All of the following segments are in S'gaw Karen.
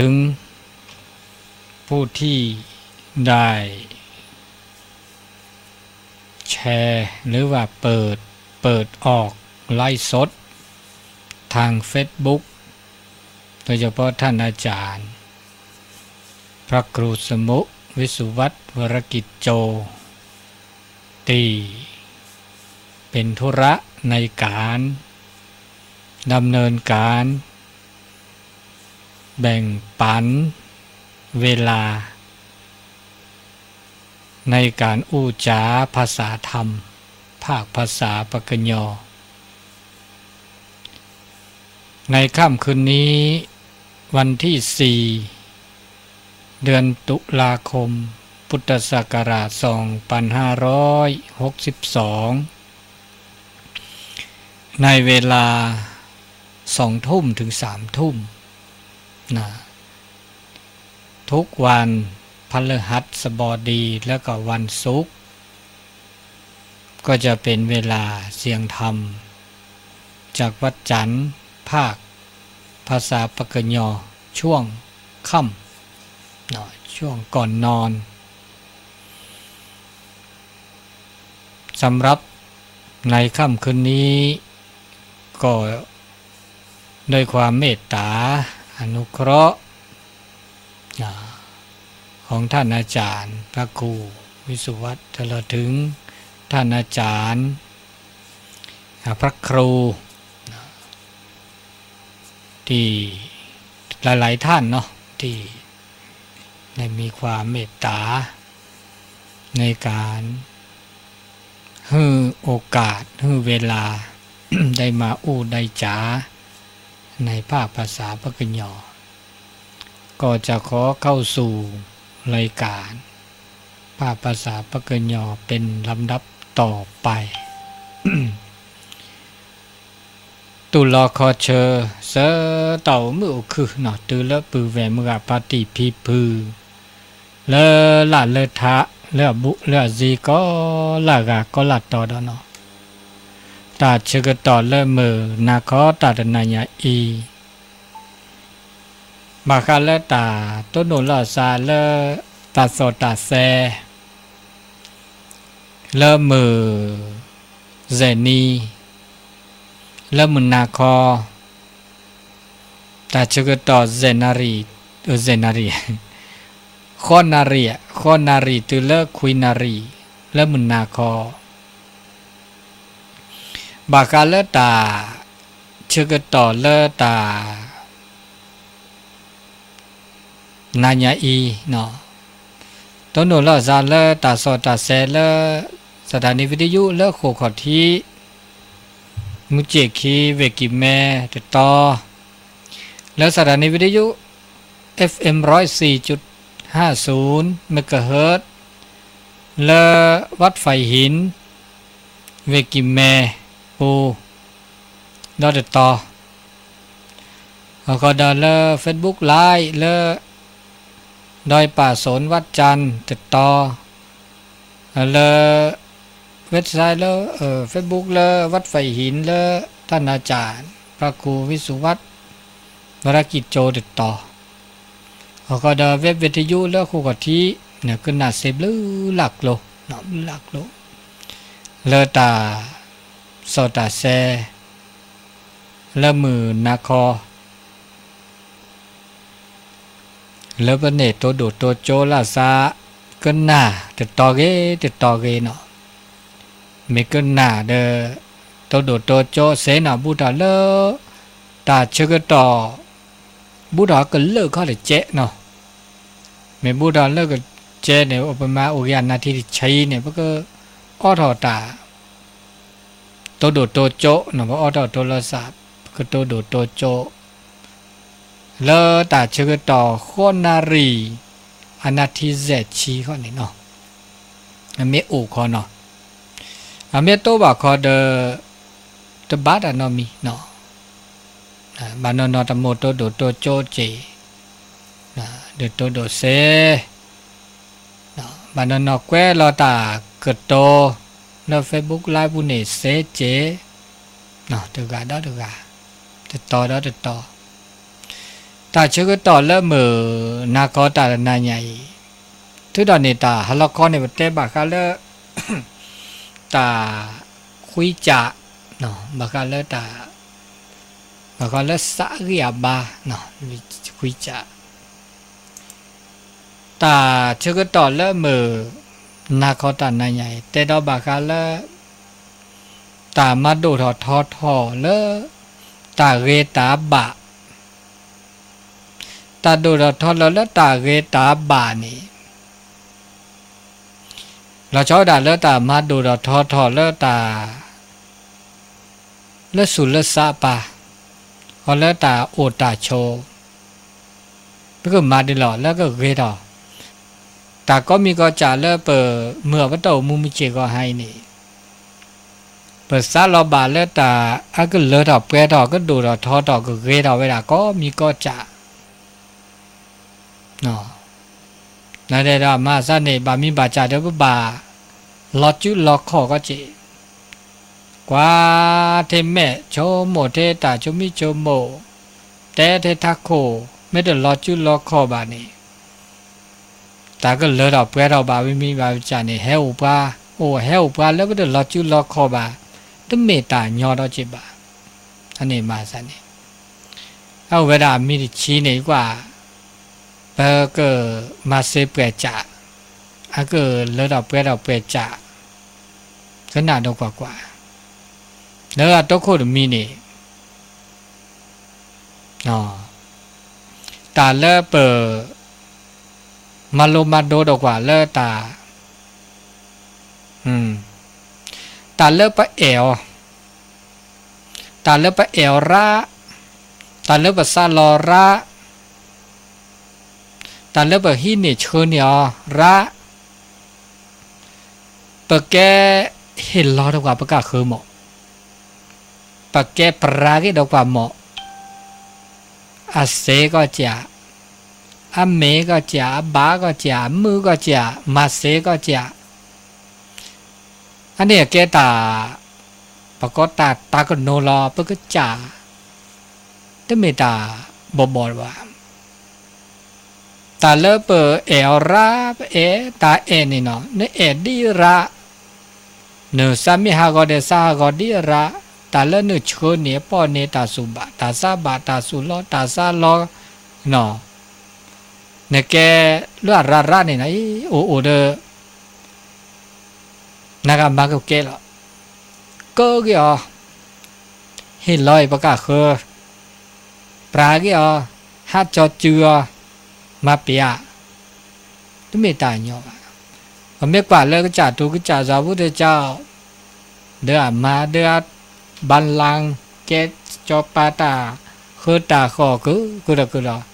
ถึงผู้ที่ได้แชร์หรือว่าเปิด เปิดออกไลฟ์สดทางเฟซบุ๊ก โดยเฉพาะท่านอาจารย์ พระครูสมุ วิสุวัฒน์ วรกิจโจ ที่เป็นธุระในการดำเนินการ แบ่งปันเวลาในการอู้จ๋าภาษาธรรม ภาคภาษาปกยอ ในค่ำคืนนี้ วันที่สี่ เดือนตุลาคม พุทธศักราชสองพันห้าร้อยหกสิบสอง ในเวลา สองทุ่มถึงสามทุ่ม นะ ทุกวันพฤหัสบดีและก็วันศุกร์ ก็จะเป็นเวลาเสียงธรรม จากวัดจันทร์ ภาคภาษาปกยอ ช่วงค่ำ เนาะ ช่วงก่อนนอน สำหรับในค่ำคืนนี้ ก็ด้วยความเมตตาอนุเคราะห์ นะ ของท่านอาจารย์พระครูวิสุวัฒน์ ตลอดถึงท่านอาจารย์ อ่า พระครู นะ ที่หลายๆท่านเนาะ ที่ได้มีความเมตตา ในการหื้อโอกาส หื้อเวลา ได้มาอู้ได้จ๋า ในภาคภาษาปกยอ ก็จะขอเข้าสู่รายการภาคภาษาปกยอเป็นลำดับต่อไป တူၢ်လီၤခီဆၢ ဆၢတီၢ်အိၣ်မုာ်အိၣ်ခုၣ်နီၤ တုၤလၢပုၢ်ဝဲၢ်မုၢ်ဂၤဖါတံၢ်ဖံဖု လၢလၢ်လၢထး လၢအဘူးလၢအစ့ ကီလၢ်ဂၤကီလၢ်တီဒီးနီၤ တၢ်ဆၢကတီၢ်လၢမုၢ်နၤခီတၢ်တနၤညါအံၤ ဘၣ်ဃးလၢတၢ်တိၢ်နီၣ်လီၤစၢ်လၢ တၢ်သီၣ်တၢ်သဲ လၢမုၢ် စဲးနံၤ လၢမုၢ်နၤခီ တၢ်ဆၢကတီၢ် စဲးနၣ်ရံၣ် စဲးနၣ်ရံၣ် ဃိးနၣ်ရံၣ် ဃိးနၣ်ရံၣ်တုၤလၢခွံနၣ်ရံၣ် လၢမုၢ်နၤခီ ဘၣ်ဃးလၢတၢ်ဆၢကတီၢ်လၢတၢ် နၤညါအံၤ တိၢ်နီၣ်လီၤစၢ်လၢတၢ်သီၣ်တၢ်သဲလၢ สถานีวิทยุ လၢဃိာ်ခီၣ်ထံး မူစ့ၣ်ခံ ဝ့ၢ်ကံၢ်မဲ တတီၤ လၢ สถานีวิทยุ เอฟเอ็ม ร้อยสี่จุดห้าศูนย์ เมกะเฮิรตซ์ လၢ วัดไผ่หิน ဝ့ၢ်ကံၢ်မဲ ပူၤ ဒီးတတီၤ အဃိဒီးလၢ Facebook Live လၢ ดอยป่าโสน วัดจันทร์ တတီၤ လၢ website လၢ Facebook လၢ วัดไผ่หิน လၢ ท่านอาจารย์ พระครูวิสุวัฒน์ วรกิจโจ တတီၤ အဃိဒီး เว็บวิทยุ လၢဃိာ်ခီၣ်ထံး ကနၣ်စ့ဘျုးလၢ်ကျိ ဘျုးလၢ်ကျိ လၢတၢ်သီၣ်တၢ်သဲ လၢမုၢ်နၤခီ လၢပန့ၢ်တိၢ်ဒိၣ်တိၢ်ကၠိလၢ်သး ကနၣ်တတီၤဂ့ၤ တတီၤဂ့ၤနီၤ မ့ၢ်ကနၣ်ဒီး တိၢ်ဒိၣ်တိၢ်ကၠိစ့နီၤ ဘူးထီၣ်လၢ တၢ်ဆၢကတီၢ် ဘူးထီၣ်ကလုာ်ခီၣ်တကဲးနီၤ မ့ၢ်ဘူးထီၣ်လၢကကဲးန့ၣ် ပမၤအိၣ်က့ၤအနၢ်ထံတဆံန့ၣ် ပကအိးထီၣ်တၢ် တိၢ်ဒိၣ်တိၢ်ကၠိနီၤ ပအိးထီၣ်တိၢ်လီၤစၢ် ပကတိၢ်ဒိၣ်တိၢ်ကၠိ လၢတၢ်ဆၢကတီၢ်ဃိးနၣ်ရံၣ် အနၢ်ထံစဲးဆံဃီန့ၣ်နီၤ အမ့ၢ်အိၣ်ခီနီၤ အမ့ၢ်တိဘၣ်ခီဒီး တဘၣ်တၢ်နီတမံၤနီၤ ဘၣ်နီၢ်နီၢ်တမိၢ်တိၢ်ဒိၣ်တိၢ်ကၠိစ့ၢ် ဒီးတိၢ်ဒိၣ်စ့ ဘၣ်နီၢ်နီၢ်ကွဲးလီၤတၢ်ကတိၤ လၢ Facebook Live ပူၤန့ၣ်စ့ၢ်ကီး တဂၤဒီးတဂၤ တတီၤဒီးတတီၤ တၢ်ဆၢကတီၢ်လၢမုၢ်နၤခီတၢ်တနၤညါအံၤ, ထုးထီၣ်န့ၢ်တၢ်ဟါလီၤခီန့ၣ် ပတဲဘၣ်ဃးလၢ တၢ်ဃံစး, ဘၣ်ဃးလၢတၢ်, ဘၣ်ဃးလၢစးဂံၢ်အဘါ, ဃံစး တၢ်ဆၢကတီၢ်လၢမုၢ်နၤခီတၢ်နၤညါအံၤ တဲဒီးဘၣ်ဃးလၢ တၢ်မၤဒိၣ်ထီၣ်ထီထီၣ်လၢ တၢ်ဂ့ၤတၢ်ဘၣ်, တၢ်ဒိၣ်ထီၣ်ထီထီၣ်လၢတၢ်ဂ့ၤတၢ်ဘၣ်န့ၣ် လီၤဆီဒၣ်တၢ်လၢတၢ်မၤဒိၣ်ထီၣ်ထီထီၣ်လၢတၢ် လၢသူၣ်လၢသးပၢ်, ဃီလၢတၢ်အိၣ်တၢ်ဆိး, ပကမၤဒ်လဲၣ်လၢကဂ့ၤထီၣ်, တၢ်ကိးမံၤကိးစၢ်လၢပမုၢ်အပတီၢ်အိၣ်မူမုၢ်ဆ့ၣ်ကီးဟါအံၤန့ၣ်, ပသးလီၤဘၣ်လၢတၢ်အကလၢထီၣ်ပှဲၤထီၣ် ကဒိၣ်ထီၣ်ထီထီၣ် ကဂ့ၤထီၣ်ဝဲဒၣ်ကိးမံၤကိးစၢ် နဒဲးဒီးမၤသးန့ၣ် ဘၣ်မံဘၣ်စၢ်ဒီးပဘၣ် လီၤစုလီၤခီၣ်ကီးက့ၤ, ကွၢ်ထဲမဲာ်ဆိကမိၣ်ထဲတၢ်ဆိကမိၣ်, တဲထဲထးခိၣ်, မ့ၢ်တလီၤစုလီၤခီၣ်ဘၣ်န့ၣ်, တၢ်ကလၢထီၣ်ပှဲၤထီၣ်ဘၣ်ဝံၤမံဘၣ်စၢ်န့ၣ် ဟဲအိၣ်ပှၤ, အိၣ်ဟဲအိၣ်ပှၤလၢပတလီၤစုလီၤခီၣ်ဘၣ်, တမ့ၢ်တၢ်ညီဒီးက့ၤဘၣ်, အန့ၣ်မၤသးန့ၣ် အဝဲဒၣ်အမံၤတဆံန့ၣ်ကွၢ်, ပကမၤစ့ပှဲၤစး, အကလၢထီၣ်ပှဲၤထီၣ်ပှဲၤစး, ကနၣ်ဒီးကွၢ်ကွၢ်, လၢအတိခိၣ်တမံၤန့ၣ်, တၢ်လၢပ မၤလိမၤဒိဒီးကွၢ်လၢတၢ်, တၢ်လၢပအဲၣ်အီၤ, တၢ်လၢပအဲၣ်အီၤရၣ်, တၢ်လၢပသးလီၤရၣ်, တၢ်လၢပဟံးန့ၢ်ဆှၢန့ၢ်အီၤရၣ်, ပကဲဟ့ၣ်လီၤဒီးကွၢ်ပကၢ်ဃၢမး, ပကဲပြးက့ၤဒီးကွၢ်မး, အစ့ကီးစၢ်, အမ့ၢ်ကီးစၢ်, အဘၣ်ကီးစၢ်, အမုၢ်ကီးစၢ်, မၤစ့ကီးစၢ်, အန့ၣ်အကဲတၢ်, ပကီးတၢ်တၢ်ကနိးလီၤ ပကစၢ်, တမ့ၢ်တၢ်ဘီၣ်ဘီၣ်ဘၣ်. တၢ်လၢပအဲၣ်အီၤရၣ် ပအဲၣ်တၢ်အဲၣ်န့ၣ်နီၤ နအဲၣ်ဒ်ရၣ်, နသးမ့ၢ်ဟးဂီၤဒီးသးဟးဂီၤဒ်ရၣ်, တၢ်လၢနဆှၢန့ၢ်အပီၢ်န့ၣ် တၢ်သူၣ်ဘၣ်တၢ်သးဘၣ် တၢ်သူၣ်လီၤတၢ်သးလီၤ, နကဲလၢအရၣ်ရၣ်န့ၣ်နီၤ အံၤအိၣ်အိၣ်ဒီး နဂၤမၤကကဲလီၤ, ကၢက့ၤအီၤ, ဟ့ၣ်လီၤအံၤပကၢ်ဃၢ, ပြးက့ၤအီၤ, ဟးကၠီစုအီၤ, မၤပ့ၤဧါ, တမ့ၢ်တၢ်ညီဘၣ်. ပမ့ၢ်ကွၢ်လၢကစၢ်တူၤကစၢ်သးဝူတကၢ်, ဒီးအမါဒီးအ ဘၣ်လၢ် ကဲစီၤပၤတၢ်ဃၢတၢ်ဃီၣ် ကုၢ်ကုၢ်ဒီးကုၢ်ဒီး,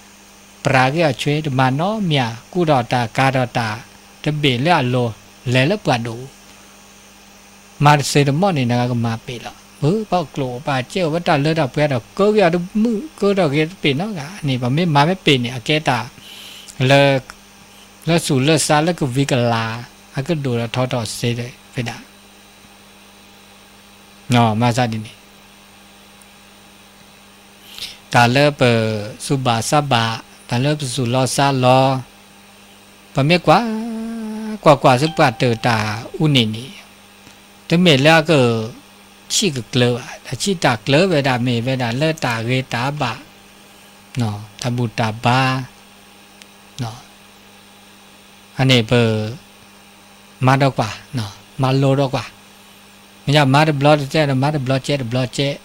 ပြးက့ၤအီၤဆွ့တမၤနီတမံၤ, ကူၣ်ထီၣ်တၢ်ကၤထီၣ်တၢ် တဘ့ၣ်လၢအလိၤ လဲၤလၢပှၤဒိၣ် မၤတသ့တမီၣ်န့ၣ် နဂၤကမၤပ့ၤလီၤ. မ့ၢ်ပှၤကျိာ်ပှၤစဲအိၣ်ဝဲတၢ်လၢတၢ်ပှဲၤဒီး ကၢက့ၤအီၤတမုာ် ကၢထီၣ်က့ၤတဘ့ၣ်နီတဂၤ, အန့ၣ်ပမ့ၢ်မၤမ့ၢ်ပ့ၤန့ၣ် အကဲတၢ်လၢ လၢသူၣ်လၢသးလၢကဝံၤကလၤ အကဒိၣ်ထီၣ်ထီထီၣ်စ့ဝဲဒၣ် မၤသးဒ်န့ၣ် တၢ်လၢပသူၣ်ဘၣ်သးဘၣ်, တၢ်လၢပသူၣ်လီသးလီ, ပမ့ၢ်ကွၢ်, ကွၢ်ကွၢ်ဆူပှၤတၢၢ်တၢ်အူန့ၣ်န့ၣ်, တမ့ၢ်လၢအက ဆံၣ်ကကျၢၤဘၣ်, တၢ်ဆံၣ်တၢ်ကျၢၤဝဲဒၣ်မ့ၢ်ဝဲဒၣ်လၢတၢ်ဂ့ၤတၢ်ဘၣ်, တၢ်ဘူၣ်တၢ်ဘါ အန့ၣ်ပ မၤဒီးကွၢ်, မၤလိဒီးကွၢ်, မ့ၢ်ယမၤတဘျီတစဲးဒီး မၤတဘျီစဲးတဘျီစဲး,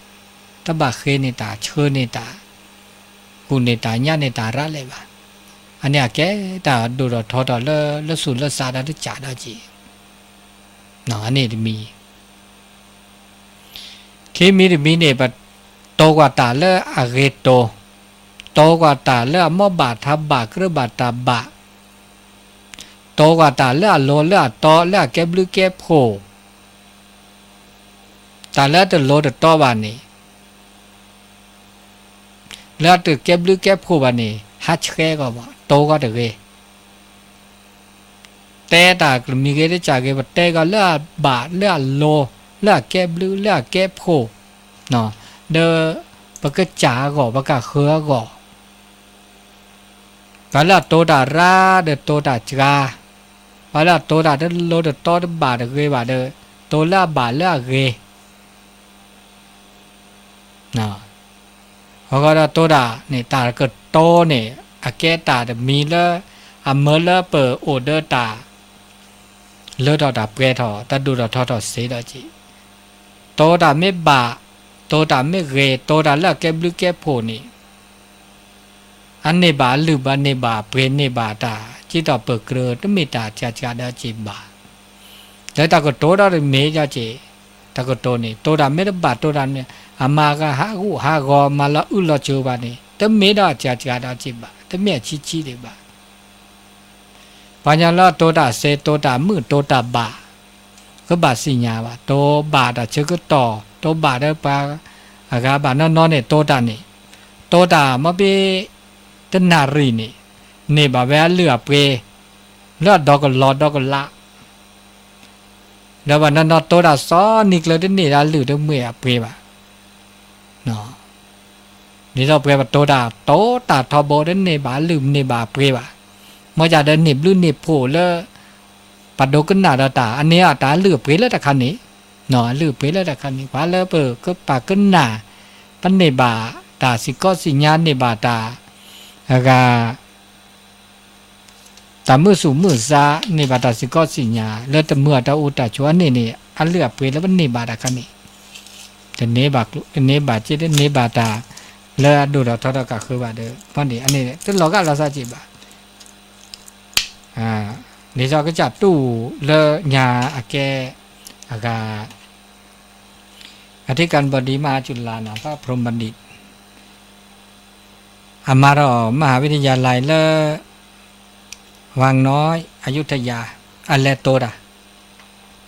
တဘၣ်ဃ့န့ၢ်တၢ်ဆှၢန့ၢ်တၢ်, ကူၣ်န့ၢ်တၢ်ညၣ်န့ၢ်တၢ်ရၣ်လဲာ်ဘၣ်. အန့ၣ်အကဲတၢ်ဒိၣ်ထီၣ်ထီထီၣ်လၢ လၢသူၣ်လၢသးဒီးတကးဒီးက့ၤ, အန့ၣ်တမံၤ ခံမံၤတမံၤန့ၣ် ပတိၤကွၢ်တၢ်လၢအဂ့ၤတိၤ, တိၤကွၢ်တၢ်လၢအမီၢ်ဘၣ်ထးဘၣ်ကြၢးဘၣ်တၢ်ဘၣ်, တိၤကွၢ်တၢ်လၢအလိၤလၢအတီလၢအကဲဘျုးကဲဖှိၣ်, တၢ်လၢအတလိၤတတီဘၣ်န့ၣ် လၢအတကဲဘျုးကဲဖှိၣ်ဘၣ်န့ၣ် ဟးဆှဲကီးဘၣ် တိၤကီးတဂ့ၤ တဲတၢ်ကမံၤဂ့ၤတစၢ်ဂ့ၤ ပတဲကီးလၢအဘၣ်လၢအလိၤ လၢအကဲဘျုးလၢအကဲဖှိၣ်, ဒီးပကစၢ်အဂီၢ် ပကဃၢၤအဂီၢ်, ပှၤလၢအတိၤတၢ်ရါဒီးတိၤတၢ်စှၤ, ပှၤလၢအတိၤတၢ်တလိၤတတီတဘၣ်တဂ့ၤဘၣ်ဒီး တိၤလၢအဘၣ်လၢအဂ့ၤ အဃိဒီးတိၤတၢ်န့ၣ် တၢ်ကတိၤန့ၣ် အကဲတၢ်တမံၤလၢ အမၢလၢပအိၣ်ဒီးတၢ် လၢထီၣ်တၢ်ပှဲၤထီၣ် တၢ်ဒိၣ်ထီၣ်ထီထီၣ်စ့ဒီးက့ၤ, တိၤတၢ်မ့ၢ်ဘၣ်, တိၤတၢ်မ့ၢ်ဂ့ၤ, တိၤတၢ်လၢအကဲဘျုးကဲဖှိၣ်န့ၣ် အန့ၢ်ဘၣ်အလုၢ်ဘၣ်န့ၢ်ဘၣ်အပှ့ၤန့ၢ်ဘၣ်တၢ် ကံတီၢ်ပၢၢ်ကြၢး တမ့ၢ်တၢ်စှၤစှၤဒီးက့ၤဘၣ်. ဒီးတၢ်ကတိၤဒီးတမ့ၢ်ဒီးက့ၤ, တၢ်ကတိၤန့ၣ် တိၤတၢ်မ့ၢ်တဘၣ်တိၤတၢ်န့ၣ် အမၤဂၤဟးဂူာ်ဟးဂီၤ မၤလီၤအုၣ်လီၤစၢၤဘၣ်န့ၣ် တမ့ၢ်ဒီးစှၤစှၤဒီးက့ၤဘၣ်, တမ့ၢ်အဆံးဆံးဒံးဘၣ်. ပှၤကညီလၢအတိၤတၢ်စ့ တိၤတၢ်မုာ် တိၤတၢ်ဘၣ် ကဘၣ်သ့ၣ်ညါဘၣ်, တိၤဘၣ်တၢ်ဆၢကတီၢ် တိၤဘၣ်ဒီးပှၤအဂၤဘၣ်နီၢ်နီၢ်န့ၣ် တိၤတၢ်န့ၣ်, တိၤတၢ်မ့ၢ်ဘၣ် တနၣ်ရံၣ်န့ၣ် န့ၢ်ဘၣ်ဝဲအလုၢ်အပှ့ၤ လၢအဒီကလီဒီကလး, ဒီးဘၣ်နီၢ်နီၢ်တိၤတၢ်စီနံၤကျၢၤ တန့ၢ်ဒၣ်အလုၢ်တမုာ်အပှ့ၤဘၣ်. ဒ်သိးပှဲၤပတိၤတၢ် တိၤတၢ်ထီဘိ တန့ၢ်ဘၣ်အလုၢ်န့ၢ်ဘၣ်အပှ့ၤဘၣ်. မ့ၢ်ကဒီးန့ၢ်ဘျုးန့ၢ်ဖှိၣ်လၢ ပဒိကနၣ်ဒီးတၢ် အန့ၣ်အတၢ်အလုၢ်အပှ့ၤလၢတခါန့ၣ်, အလုၢ်အပှ့ၤလၢတခါန့ၣ် ပှၤလၢပကပာ်ကနၣ် ပန့ၢ်ဘၣ်တၢ်စ့ၢ်ကီးသ့ၣ်ညါ န့ၢ်ဘၣ်တၢ် အဂၤ တၢ်မုာ်သူၣ်မုာ်သး န့ၢ်ဘၣ်တၢ်စ့ၢ်ကီးသ့ၣ်ညါ လၢတမုာ်အတၢ်အိၣ်တၢ်ဆိးအန့ၣ်န့ၣ် အလုၢ်အပှ့ၤလၢပန့ၢ်ဘၣ်တခါန့ၣ် တန့ၢ်ဘၣ်ကျိ တန့ၢ်ဘၣ်စ့ တန့ၢ်ဘၣ်တၢ် လၢအဒိၣ်ထီၣ်ထီထီၣ်ကဃၢဘၣ်ဒီး ဖဲန့ၣ် အန့ၣ် တလီၤဂာ်လီၤသးက့ၤဘၣ်. ဒ်သိးကစၢ်တူၢ်လၢညါအကဲ အဂၤ အထံကၣ်ဘီဒံး မဟါစူၤလါနီၤ ဖး พรหมบัณฑิต အမၤထီၣ်မဟၣ်ဝံၤတယၤလၢ လၢ วังน้อย อยุธยา အလဲၤတိၤတၢ်,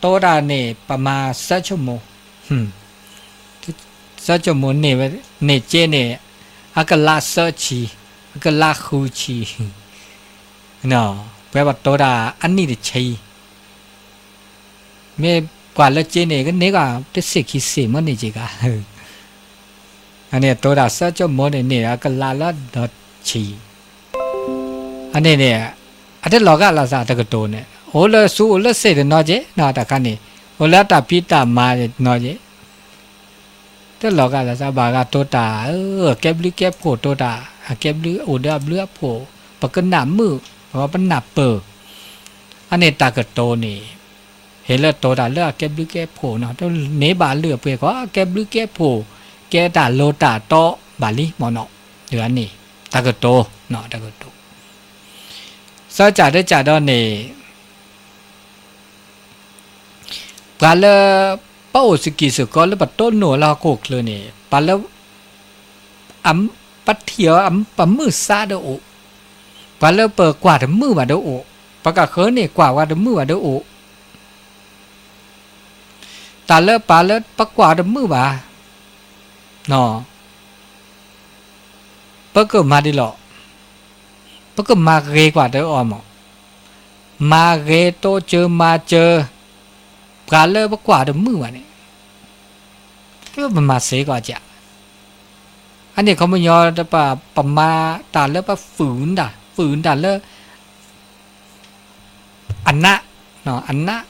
တိၤတၢ်န့ၣ် ပမၤသၢဆိကမိၣ်, သၢဆိကမိၣ်န့ၣ် န့ၢ်စ့န့ၣ် အကလးသၢဆံ, အကလးဃုဆံ, ပှဲၤပတိၤတၢ်အနံၣ်တဆံ မ့ၢ်ကွၢ်လၢစ့န့ၣ် ကန့ၢ်ကတဆံးခံဆံးမ့ၢ်န့ၢ်က့ၤကါ, အန့ၣ်တိၤတၢ်သၢဆိကမိၣ်န့ၣ် န့ၢ်အကလးလၢဒီဆံး, အန့ၣ်န့ၣ် အတလီၤဂာ်လီၤသးတကတိၤန့ၣ် အိၣ်လၢသူအိၣ်လၢသ့ၣ်တနီၤက့ၤနီၤ တခါန့ၣ် အိၣ်လၢတၢ်ဖံးတၢ်မၤတနီၤက့ၤ တလီၤဂာ်လီၤသး ဘၣ်ဂၤတိၤတၢ် အကဲဘျုးကဲဖှိၣ်တိၤတၢ် အကဲဘျုးအိၣ်ဒီးအဘျုးအဖှိၣ် ပကနၣ်မုာ် ပကပနၢ်ပၢၢ် အန့ၣ်တၢ်ကတိၤန့ၣ် ဟ့ၣ်လၢတိၤတၢ်လၢအကဲဘျုးကဲဖှိၣ်နီၤ တန့ၢ်ဘၣ်အလုၢ်အပှ့ၤဃီ အကဲဘျုးကဲဖှိၣ် ကဲတၢ်လိၤတၢ်တီဘၣ်လံမ့ၢ်နီၤ ဒ်အန့ၣ် တၢ်ကတိၤ တၢ်ကတိၤ သၢစးတစးဒီးန့ၣ် ပှၤလၢ ပအိၣ်စကံၢ်စကီလၢပတိၢ်နီၣ်လၢဟီၣ်ခိၣ်ချၢန့ၣ် ပှၤလၢ ပထံၣ်အီၤ ပမုာ်သးဒီးအိၣ်, ပှၤလၢပကွၢ်တမုာ်ဘၣ်ဒီးအိၣ်, ပကဃၢၤန့ၣ်ကွၢ်ဝဲတမုာ်ဘၣ်ဒီးအိၣ်, တၢ်လၢပှၤလၢပကွၢ်တမုာ်ဘၣ် ပကမၤဒ်လဲၣ်, ပကမၤဂ့ၤကွၢ်တအီၤမး, မၤဂ့ၤတိစၢၤမၤစၢၤ ပှၤလၢပကွၢ်တမုာ်ဘၣ်န့ၣ် ပမၤစ့ၢ်ကီးက, အန့ၣ်ခီပညီ ပမၤတၢ်လၢပ ပ ပှၤတမုာ်ဘၣ်, အနး, အနး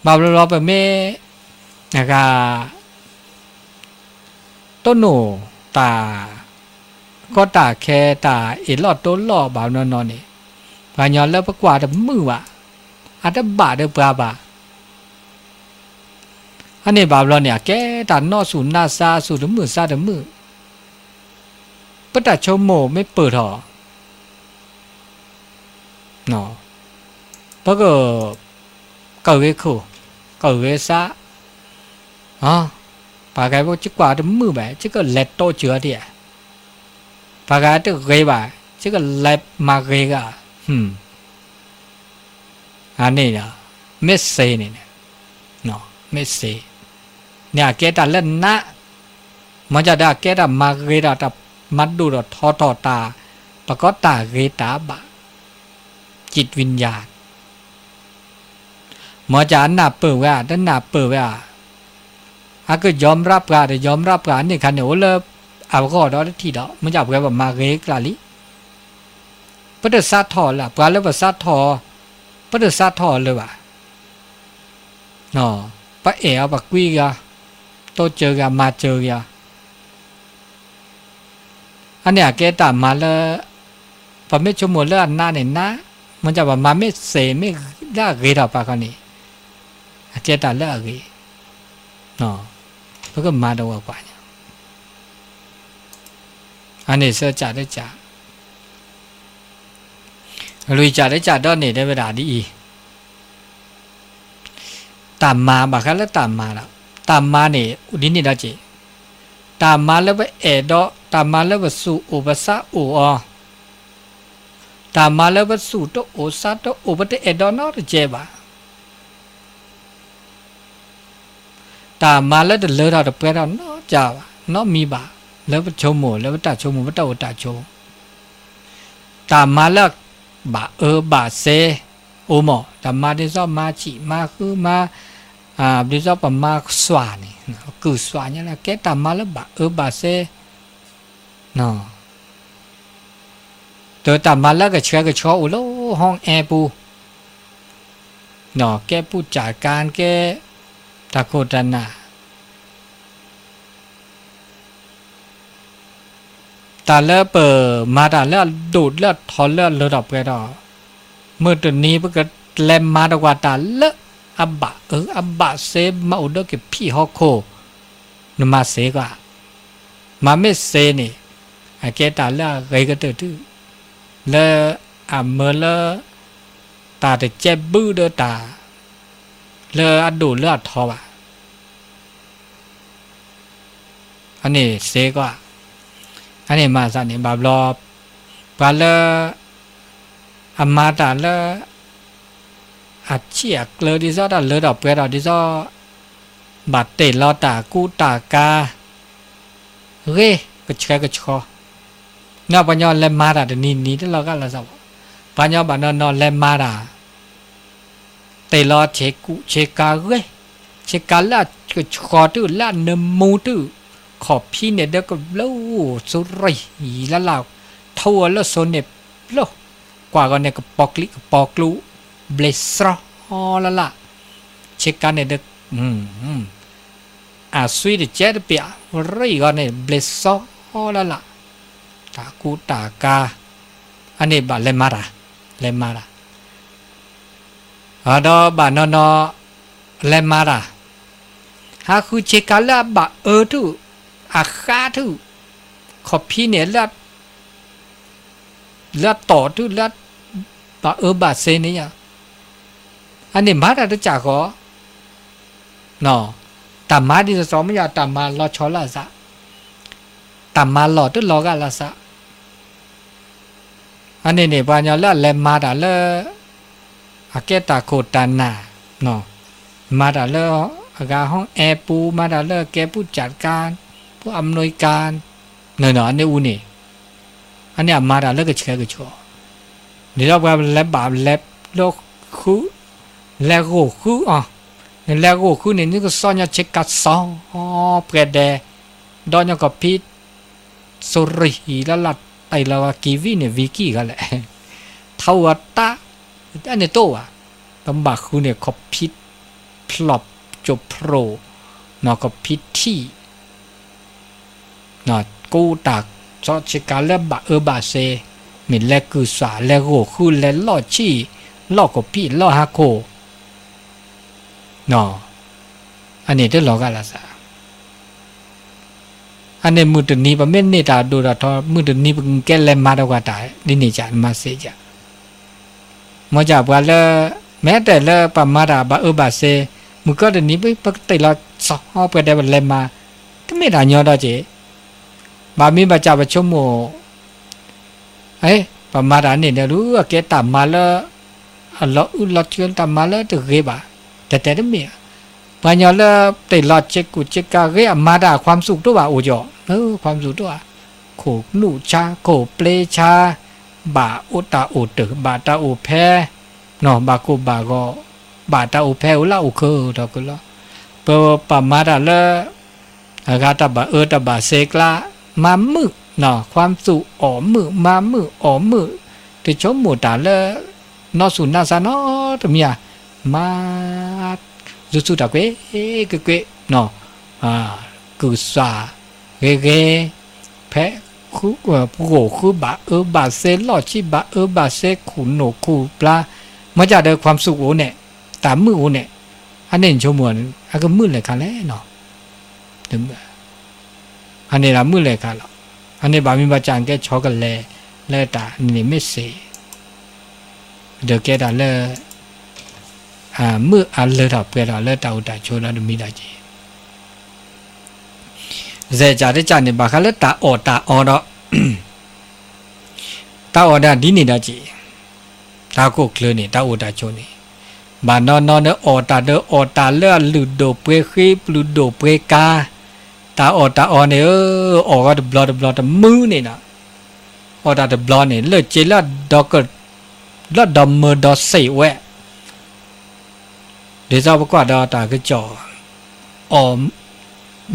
ဘၣ်ဘျီဘျီပမ့ၢ် အဂၤ တိၢ်နီၣ်တၢ် ကီတၢ်ခဲတၢ်အ့ၣ်လိာ်တိလိာ်ဘၣ်နီၢ်နီၢ်န့ၣ် ပှၤကညီလၢပကွၢ်တမုာ်ဘၣ်, အတဘၣ်ဒီးပှၤဘၣ်, အန့ၣ်ဘၣ်ဘျီန့ၣ် အကဲတၢ်နီၢ်သူၣ်နါသးသူၣ်တမုာ်သးတမုာ်, ပတၢ်ဆိကမိၣ်မ့ၢ်ပၢၢ်ထီၣ် ပက ကဂ့ၤခိၣ် ကဂ့ၤသး, ပှၤဂၤ ယကွၢ်တမုာ်ဘၣ် ယကလဲၤတိစၢၤအီၤဒံးဧါ, ပှၤဂၤတဂ့ၤဘၣ် ယကလဲၤမၤဂ့ၤဂၤ, အန့ၣ်ဒီး မ့ၢ်သ့န့ၣ်, မ့ၢ်သ့, န့ၣ်အကဲတၢ်လၢနး, မ်ကဒီးအကဲတၢ်မၤဂ့ၤဒီးတၢ်မၤဒိၣ်ထီၣ်ထီထီၣ်တၢ်, ပကီတၢ်ဂ့ၤတၢ်ဘၣ်, จิตวิญญาณ မ်ကနၢ်ပၢၢ်ဝဲဧါ တနၢ်ပၢၢ်ဝဲဧါ, အကယီၤမရၣ်ပှၤ တယီၤမရၣ်ပှၤန့ၣ်ခါန့ၣ် အိၣ်လၢ အဂီၢ်ဒီးတထံၣ်ဒီး မ့ၢ်ဒ်ပှၤပမၤဂ့ၤကျါလံ. ပတစးထီၣ်လၢ ပှၤလၢပစးထီၣ်, ပတစးထီၣ်အီၤလၢၤဘၣ်. ပအဲၣ်အီၤပကွံဂ့ၤအီၤ, တိစၢၤဂ့ၤအီၤ မၤစၢၤဂ့ၤအီၤ. အန့ၣ်အကဲတၢ်မၤလၢ ပမ့ၢ်ဆိကမိၣ်လၢအနါန့ၣ်နါ, မ့ၢ်ဒ်ပမၤမ့ၢ်စ့ၢ်မ့ၢ်လၢအဂ့ၤထီၣ်ပှၤခီန့ၣ်, အကဲတၢ်လၢအဂ့ၤ, ပကမၤတဝီကွၢ်ညါ. အန့ၣ်ဆၢကၢ်တကၢ်, လွံၢ်ကၢ်တကၢ်ဒီးန့ၣ် တဲဝဲဒၣ်ဒ်အံၤ, တၢ်မၤဘၣ်ဃးလၢတၢ်မၤဒီး, တၢ်မၤန့ၣ် ဒ်န့ၣ်ဒီးက့ၤ, တၢ်မၤလၢပအဲၣ်ဒီး, တၢ်မၤလၢပသူၣ်အိၣ်ပသးအိၣ်အီၤ, တၢ်မၤလၢပသူၣ်တအိၣ်သးတအိၣ် ပတအဲၣ်ဒီးနီတကဲဘၣ်. တၢ်မၤလၢတလၢထီၣ်တပှဲၤထီၣ်နီတကဲဘၣ်, နီတမံၤဘၣ်, လၢပဆိကမိၣ် လၢပတၢ်ဆိကမိၣ် ပတၢ်အိၣ်တၢ်ဆိး, တၢ်မၤလၢ ဘၣ်အၢဘၣ်စ့, အိၣ်မး တၢ်မၤဒ်သိးမၤဆံးမၤဃုမၤ, ဒ်သိးပမၤစွၣ်န့ၣ်, ကုၢ်စွၣ်ညါလၢကဲတၢ်မၤလၢဘၣ်အၢဘၣ်စ့, တၢ်မၤလၢကဆှဲကဆှီအိၣ်လၢဟီၣ်အဲပူၤ, ကဲပူၢ်ကၠၣ်ကါ ကဲတၢ်ခိၣ်တၢ်နၢ် တၢ်လၢပမၤတၢ်လၢအဒိၣ်လၢအထီလၢအလၢထီၣ်ပှဲၤထီၣ်, မုၢ်တနံၤပကလဲၤမၤတကွၢ်တၢ်လၢ အဘၣ်အၢအဘၣ်စ့ မၤအိၣ်ဒီးကဖံးဟီၣ်ခိၣ်, နမၤစ့ကွၢ်, မၤမ့ၢ်စ့န့ၣ်, အကဲတၢ်လၢအဂ့ၤကတၢၢ်တုၤ, လၢအမၢလၢ တၢ်တကဲဘုဒီးတၢ် လၢအဒိၣ်လၢအထီဘၣ် အန့ၣ်စ့ကွၢ်, အန့ၣ်မၤသးန့ၣ် ဘၣ်ဘျီ ပှၤလၢ အမၤတၢ်လၢ အဆံၣ်အကျၢၤဒ်သိးတၢ်လၢထီၣ်ပှဲၤထီၣ် ဒ်သိး ဘၣ်တ့ၢ်လီၤတၢ်ကူတၢ်ကၤ ဂ့ၤကဆှဲကဆှီ, န့ၣ်ပှၤညီလဲၤမၤတၢ်တနံၤနံၤတလီၤဂာ်လၢသးဘၣ်, ပှၤညီဘၣ်နီၢ်နီၢ်လဲၤမၤတၢ် တ့ၢ်လီၤဆ့ကူဆ့ကၤဂ့ၤ, ဆ့ကၤလၢအကဆှီတုၤ လၢအနၢမူတုၤ, ခီၣ်ဖံးန့ၣ်ဒီးကဘျိ သူရံၣ်လၢ်လၢ်, ထီအီၤလၢစိန့ၣ်ဘျိ, ကွၢ်ဂီၤန့ၣ်ကပီၤကျံးကပီၤကျူ, ဘျ့သီလၢ်လၢ်, ဆ့ကၤန့ၣ်ဒီး အသွံတကဲတပျး, ရံၣ်ဂီၤန့ၣ် ဘျ့သီလၢ်လၢ်, တၢ်ကူတၢ်ကၤ, အန့ၣ်ဘၣ်လဲၤမၤတၢ်, လဲၤမၤတၢ် ဒီးဘၣ်နီၢ်နီၢ် လဲၤမၤတၢ်, ဟးဃုဆ့ကၤလၢအဘၣ်အၢတုၤ, အဃါတုၤ, ခီၣ်ဖံးန့ၣ် လၢအတီၢ်တုၤလၢ ဘၣ်အၢဘၣ်စ့န့ၣ်, အန့ၣ်မၤတၢ်တစဲးဃီ, တၢ်မၤဒ်သိးသိးမ့ၢ်ယၤ တၢ်မၤလီၤဆီလၢအသး, တၢ်မၤလီၤတလီၤဂာ်လၢသး အန့ၣ်န့ၣ် ပှၤညီလၢအလဲၤမၤတၢ်လၢ အကဲတၢ်ခိၣ်တၢ်နၢ်, မၤတၢ်လၢအဂၤဟီၣ်အဲပူၤ, မၤတၢ်လၢကဲပူၢ်ကၠၣ်ကါ, ပူၢ်အမနူၤကါ, အန့ၣ်အူန့ၣ်, အန့ၣ်အမၤတၢ်လၢကဆှဲကဆှီ, ဒ်သိးပှၤလဲၤဘၣ်လဲၤလၢဃု, လဲၤဂိၢ်ဃုအီၤ, နလဲၤဂိၢ်ဃုန့ၣ် နကစီညီဆ့ကၤစီ, ပှဲၤဒဲး, ဒီးညီကီၢ်ဖံး သူရံၣ်လၢ်လၢ် တ့ၢ်လီၤဝဲကံၣ်ဝံၣ်န့ၣ် ဝံၤကံၣ်ဂၤလဲၣ်, ထီဝဲတၢ်, တၢ်န့ၣ်တိၢ်ဘၣ်, ပဘၣ်ဃုန့ၣ် ခီၣ်ဖံးဖျိးကၠိဖျိး, နီၢ်ကီၢ်ဖံးထံၣ်, ကူတၢ်, စီဆ့ကၤလၢဘၣ်အၢဘၣ်စ့, မ့ၢ်လဲၤကုၢ်စွး လဲၤဂိၢ်ဃု လဲၤလီၢ်ဆံၣ်, လီၢ်ကီၢ်ဖံး လီၢ်ဟးခိၣ် အန့ၣ်တလီၤဂာ်လၢသး, အန့ၣ်မုၢ်တနံၤ ပမ့ၢ်န့ၢ်တၢ်ဒိၣ်တၢ်ထီ မုၢ်တနံၤ ပကကဲလဲၤမၤတကွၢ်တၢ် ဒ်န့ၣ်ကမၤစ့က, မ့ၢ်ကပှၤလၢ မ့ၢ်တဲလၢပမၤတၢ်ဘၣ်အၢဘၣ်စ့, မုၢ်ကီၢ်တနံၤ ပကတ့ၢ်လီၤစီ ပှဲၤဒဲးပလဲၤမၤ, တမ့ၢ်တၢ်ညီဒီးက့ၤ, ဘၣ်မ့ၢ်ဘၣ်စၢ်ပဆိကမိၣ် ပမၤတၢ်န့ၣ်ဒီး အကဲတၢ်မၤလၢ အလီၤအုၣ်လီၤကၢ တၢ်မၤလၢတဂ့ၤဘၣ်, တဲတဲတမ့ၢ်, ပှၤညီလၢတ့ၢ်လီၤစ့ကူစ့ကၤဂ့ၤ အမၤတၢ် ความสุข တအိၣ်ဘၣ်အိၣ်ကီး, ความสุข တအိၣ်ဘၣ်, ခိၣ်နူာ်ဆါ ခိၣ်ပျ့ဆါ, ဘၣ်အိၣ်တၢ်အိၣ်တၢ် ဘၣ်တၢ်အိၣ်ဖဲ, ဘၣ်ကိၢ်ဘၣ်ဂီၤ, ဘၣ်တၢ်အိၣ်ဖဲအိၣ်လၢအိၣ်ခၢၣ်ထီၣ်ကလီ, ပပမၤတၢ်လၢ အဂၤတၢ်ဘၣ်အၢတၢ်ဘၣ်စ့ကျါ မၤမုာ်, ခွါသူၣ်အီၣ်မုာ် မၤမုာ်အီၣ်မုာ်, တဆိကမိၣ်တၢ်လၢ နီၢ်ဆူၣ်နီၢ်ဆါနီတမံၤဧါ, မၤ ယူၤဆူၣ်တၢ်ကွ့ၢ်ကွ့ၢ်ကွ့ၢ်, ကုၢ်စၢ်ဂ့ၤဂ့ၤ, ဖဲ ပှိၢ်ဃုဘၣ်အၢဘၣ်သီ လီၢ်ဆံဘၣ်အၢဘၣ်သီ ခူၣ်နိၣ်ခူၣ်ပျါ, မ့ၢ်ကဒီး ความสุข အိၣ်န့ၣ်, တၢ်မုာ်အိၣ်န့ၣ်, အန့ၣ်နဆိကမိၣ် အကမုာ်လဲၤခါလဲၣ်နီၤ, အန့ၣ်ဒီးမုာ်လဲၤခါလီၤ. အန့ၣ်ဘၣ်မ့ၢ်ဘၣ်စးကဲဆီကလဲၤ လၢတၢ်န့ၣ်မ့ၢ်စ့ၢ်, ဒီးကဲတၢ်လၢ မုာ်အလၢထီၣ်ပှဲၤထီၣ်လၢတၢ်အိၣ်တၢ်ဆိးဒီးတမံၤဒီးက့ၤ စဲးကးတကးန့ၣ် ဘၣ်ဃးလၢတၢ်အီၣ်တၢ်အီဒီး တၢ်အီၣ်ဒၣ်ဒ်န့ၣ်ဒီးက့ၤ, တၢ်ကိၢ်ချၢန့ၣ် တၢ်အိၣ်တၢ်ဆိးန့ၣ်, ဘၣ်နီၢ်နီၢ်ဒီးအီၣ်တၢ်ဒီးအီၣ်တၢ်လၢအလုၢ်ဒိၣ်ပှ့ၤဃံ ပလုၢ်ဒိၣ်ပှ့ၤကၤ, တၢ်အီၣ်တၢ်အီန့ၣ်ဧၢ, အီၣ်ဂီၤတဘျီတဘျီတမုာ်န့ၣ်ဒီး, အီၣ်တၢ်တဘျီန့ၣ် လၢက့ၤလၢ လၢဒီမၢဒီစ့ၢ်ဝဲ ဒ်သိးပကွၢ်ဒီးတၢ်ကစီၣ်, အီၣ်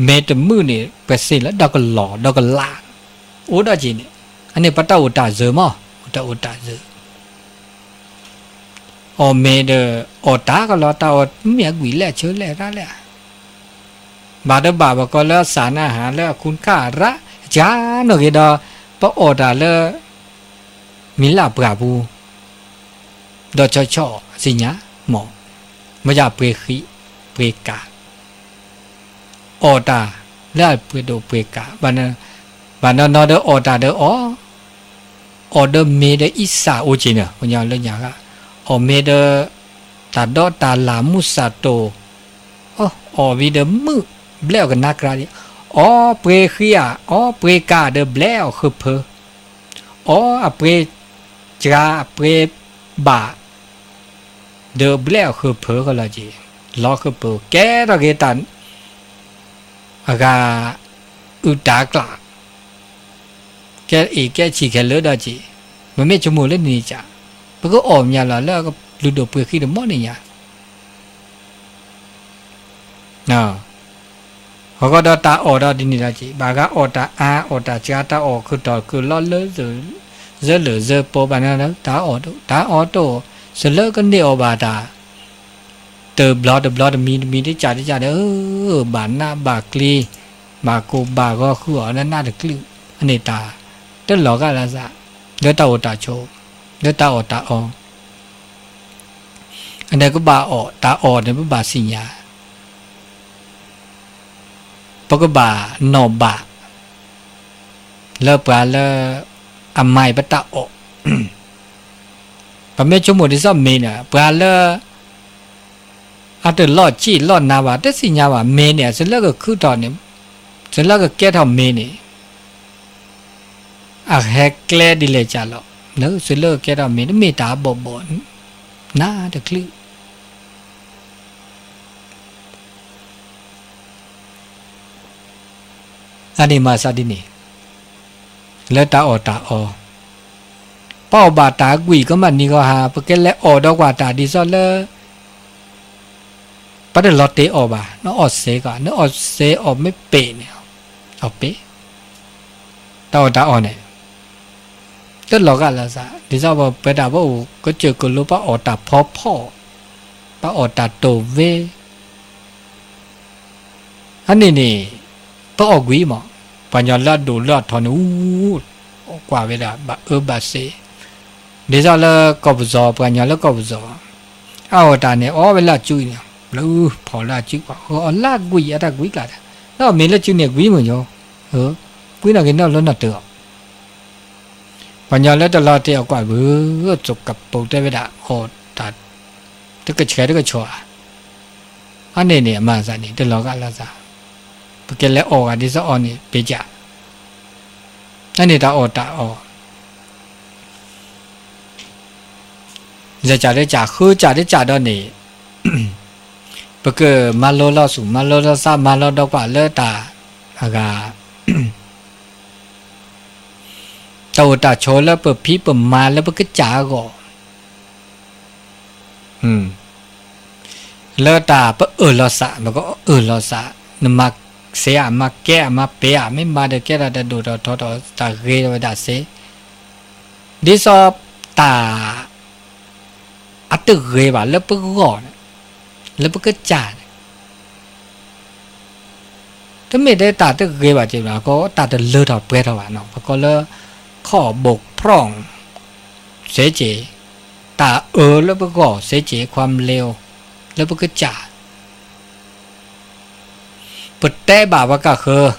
မ့ၤတမုာ်န့ၣ် ပှဲၤစ့ၢ်လၢဒီကလီၢ်ဒီကလး, အိၣ်ဒီးက့ၤန့ၣ်, အန့ၣ်ပတၢ်အိၣ်တၢ်စၢၤမး, တၢ်အိၣ်တၢ်စၢၤ, အီၣ်မ့ၤဒီး အီၣ်တၢ်ကလီၤ တၢ်အီၣ်မ့ၢ်အကွံာ်လဲၣ်ဆၢလဲၣ်ရၣ်လဲၣ်, ဘၣ်တဘၣ်ဘၣ်ကီလၢအစၢ်နၢ်ဟးလၢအကူကၣ်ရၣ်, ကနီၣ်ဂ့ၤဒီး ပအီၣ်တၢ်လၢ မံၤလၢအပှၢ်ပူၤ ဒီးဆီဆီအီၤ သ့ၣ်ညါ, မ့ၢ်, မ့ၢ်ယပှ့ၤဃံ, ပှ့ၤကၤ, အီၣ်တၢ်လၢအပှ့ၤဒိၣ်ပှ့ၤကၤ, ဘၣ်နီၢ်နီၢ်ဒီးအီၣ်တၢ်ဒီးအီၣ်, အီၣ်ဒီးမ့ၤဒီးအံစၢ်အိၣ်က့ၤန့ၣ် ပညီလၢညါဂၤ, အီၣ်မ့ၤဒီး တၢ်ဒီးတၢ်လၢ်မူစၢ်တိၢ်, အီၣ်ဝံၤဒီးမုာ်, ဘျဲၣ်အီၣ်ကနါကြါဒံး, အီၣ်ပှ့ၤဃံဧါ, အီၣ်ပှ့ၤကၤဒီးဘျဲၣ်အီၣ်ဃုဖၢ အီၣ်အပှ့ၤစှၤအပှ့ၤဘၣ်, ဒီးဘျဲၣ်အီၣ်ဃုဖၢကလီၤက့ၤ, လီၤဃုဖၢ ကဲထီၣ်က့ၤတၢ်, အဂၤ, အုၣ်တၢ်ကျး, ကဲအ့ၣ်ကဲဆံၣ်ခဲလၢာ်ဒီးက့ၤ, ပမ့ၢ်ဆိကမိၣ်လၢန့ၣ်စ့ၢ်, ပကအီၣ်မးလီၤလၢအကလုၢ်ဒိၣ်ပှ့ၤဃံတမီၢ်န့ၣ်ညါ အဃိဒီးတၢ်အီၣ်ဒီးဒ်န့ၣ်ဒီးက့ၤ, ဘၣ်ဂၤအီၣ်တၢ်အါ အီၣ်တၢ်စှၤ တၢ်အီၣ်ခုၣ်တီၢ်ခုၣ်လီၤလၢ စၢလၢာ်စၢပီၤဘၣ်န့ၣ်ဒီး တၢ်အီၣ်တအိၣ်, တၢ်အီၣ်တအိၣ်, စလၢကန့ၢ်အီၣ်ဘၣ်တၢ်, တဘျီတဘျီတမံၤတမံၤတကၢ်တကၢ်ဒီး ဘၣ်နးဘၣ်ကျံ, ဘၣ်ကိၢ်ဘၣ်ဂီၤဃုအီၣ်လၢနးတချုး, အန့ၣ်တၢ်, တလီၤဂာ်လၢသး, လၢတၢ်အိၣ်တၢ်ဆိး, လၢတၢ်အီၣ်တၢ်အီ အန့ၣ်ကဘၣ်အီၣ်, တၢ်အီၣ်န့ၣ် ပဘၣ်သ့ၣ်ညါ, ပကဘၣ်နီၣ်ဘၣ်, လၢပှၤလၢ အမၤအံၤပတၢ်အီၣ်, ပမ့ၢ်ဆိကမိၣ်ဒ်သိးမ့ၤန့ၣ် ပှၤလၢ အတလီၤစံၣ်လီၤနၤဘၣ် တသ့ၣ်ညါဘၣ် မ့ၤန့ၣ် အစလၢကခုထီၣ်န့ၣ်, စလၢကကဲထီၣ်မ့ၤန့ၣ် အဟဲကျဲဒ်လဲၣ်ကလီၤ, လၢစလၢကကဲထီၣ်မ့ၤ တမ့ၢ်တၢ်ဘီၣ်ဘီၣ်, နးတချုး အန့ၣ်မၤသးဒ်န့ၣ်, လၢတၢ်အီၣ်တၢ်အီ, ပအီၣ်ဘၣ်တၢ်ကွံာ်ကမၣ်နံၤဂီၤဟါ ပကလဲၤအီၣ်ဒီးကွၢ်တၢ်ဒ်သိးလၢ ပတလီၤတဲာ်အီၣ်ဘၣ်, နအီၣ်စဲးကီး, နအီၣ်စဲးအီၣ်မ့ၢ်ပဲာ်န့ၣ်, အီၣ်ပဲာ်, တၢ်အီၣ်တၢ်အီန့ၣ် တလီၤဂာ်လၢသး, ဒ်သိးပဝဲဒၣ်ပအိၣ်ကစၢၢ်ကလိ ပအီၣ်တၢ်ဖီဖီ, ပအီၣ်တၢ်တိၢ်ဝဲ အန့ၣ်န့ၣ် ပအီၣ်ကွံာ်မး, ပှၤကညီလၢအဒိၣ်လၢအထီန့ၣ် အူ, ကွၢ်ဝဲဒၣ် ဘၣ်အၢဘၣ်စ့, ဒ်သိးလၢကီၢ်ပူၤစီၤ, ပှၤကညီလၢကီၢ်ပူၤစီၤ, အအီၣ်တၢ်န့ၣ် အီၣ်ဝဲလၢအစုန့ၣ်, လၢဖီၣ်လၢအစုပှၤ, အီၣ်လၢအကွံာ်အတၢ်ကွံာ်ကျါဒီး, လၢအီၣ်မ့ၤလၢစုန့ၣ်ကွံာ်မးညီ, ကွံာ်နီၣ်က့ၤနီၣ်လၢနီၣ်တၢၤအီၤ ပှၤကညီလၢတလီၤတဲာ်အီၣ်ကွၢ်ဘၣ်, စိကပိာ်တဲဝဲဒၣ်အီၣ်တၢ်, တကဆှဲတကဆှီဧါ, အန့ၣ်န့ၣ် အမၤသးန့ၣ် တလီၤဂာ်လၢသး, ပကလဲၤအီၣ်ဂၤဒ်သိးအီၤန့ၣ် ပ့ၤကး, အန့ၣ်တၢ်အီၣ်တၢ်အီ စဲးကးတကး ဃုကးတကးဒီးန့ၣ်, ပကမၤလိလီၤသူၣ် မၤလိလီၤသး မၤလိဒီးကွၢ်လၢတၢ်, အဂၤ, တၢ်အိၣ်တၢ်ဆိးလၢပဖံးပမၤလၢပကစၢ်အဂီၢ် လၢတၢ်ပအၢၣ်လီၤသး ပကအၢၣ်လီၤသး, နမၤ စ့ဧါ မၤကဲဧါ မၤပ့ၤဧါ မ့ၢ်မၤဒီးကဲထီၣ်တၢ်ဒိၣ်ထီၣ်ထီထီၣ် တၢ်ဂ့ၤဝဲဒၣ်စ့, ဒ်သိးတၢ် အတဂ့ၤဘၣ်လၢပဂီၢ်န့ၣ်, လၢပကစၢ်န့ၣ် တမ့ၢ်ထဲတၢ်တဂ့ၤဘၣ်က့ၤဘၣ် ကီတၢ်တလၢထီၣ်ပှဲၤထီၣ်ဘၣ်နီၤ, ပကိးလၢ ข้อบกพร่อง စ့က့ၤ, တၢ်အၢလၢပဂီၢ်စ့က့ၤ ความเลว လၢပကစၢ် ပတဲဘၣ်ပကၢ်ဃၢၤ,